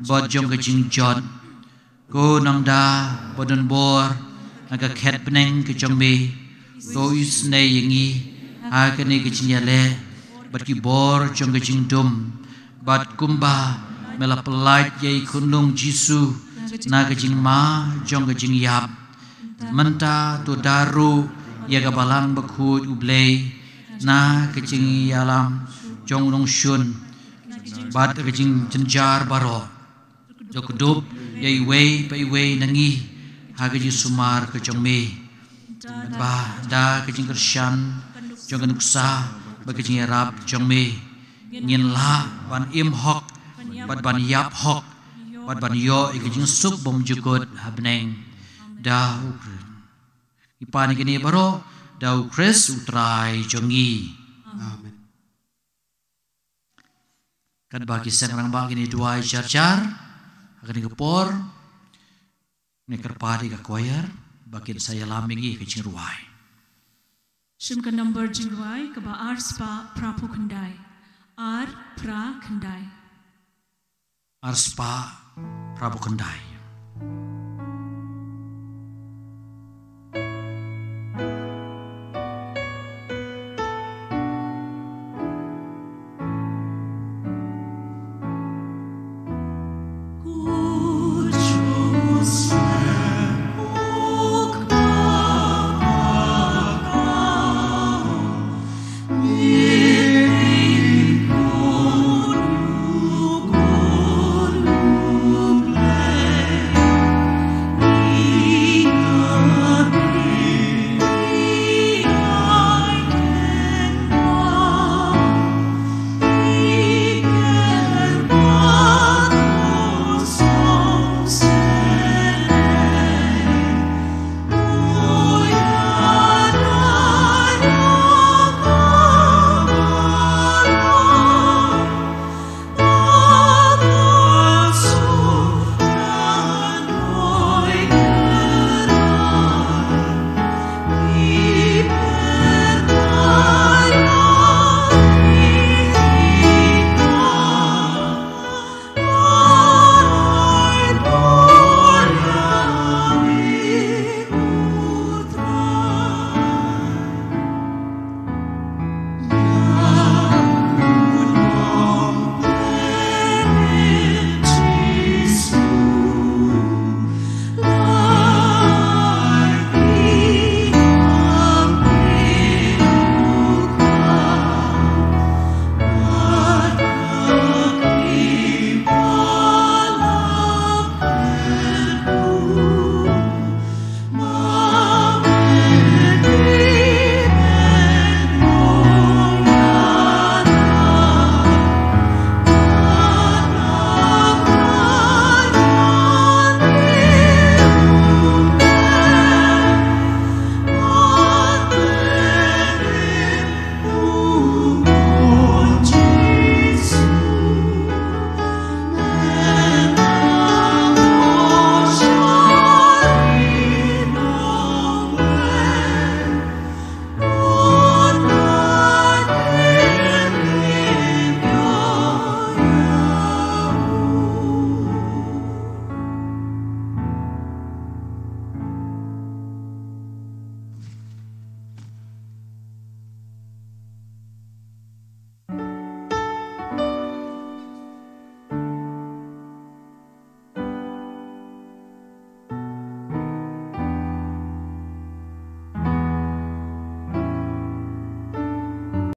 bad jong ka jingjot. Ko Nongda ba don bor na ka khet bneng ka jong me, to isynei ïa ngi ha kane ka jingïaleh bad ki bor jong ka jingdum, bad kumba me la pyllait ïa i khunlung Jisu na ka jingma jong ka jingïap. Mynta to da ruh ïa ka Balang Bakhuid U Blei na ka jingïalam jong u nongshun bad ka jingjynjar baroh. To kdup ïa iwei pa iwei na ngi ha ka jingsumar ka jong me, ba da ka jingkyrshan jong ka nuksa bad ka jingïarap jong me, ngin lah ban im hok bad ban ïap hok bad ban ïoh ïa ka jingsuk bymjukut ha bneng. Da U Khrist. Ngi pan ïa kine baroh da U Khrist U Trai jong ngi. Amen. Katba ki seng rangbah kin ïa duwai jar jar ha kane ka por, ngi kyrpad ïa ka choir ba kin sa ïalam ïa ngi ka jingrwai. Shim ka number jingrwai kaba ar spah phra phew khyndai. Ar phra khyndai. Ar spah phra phew khyndai.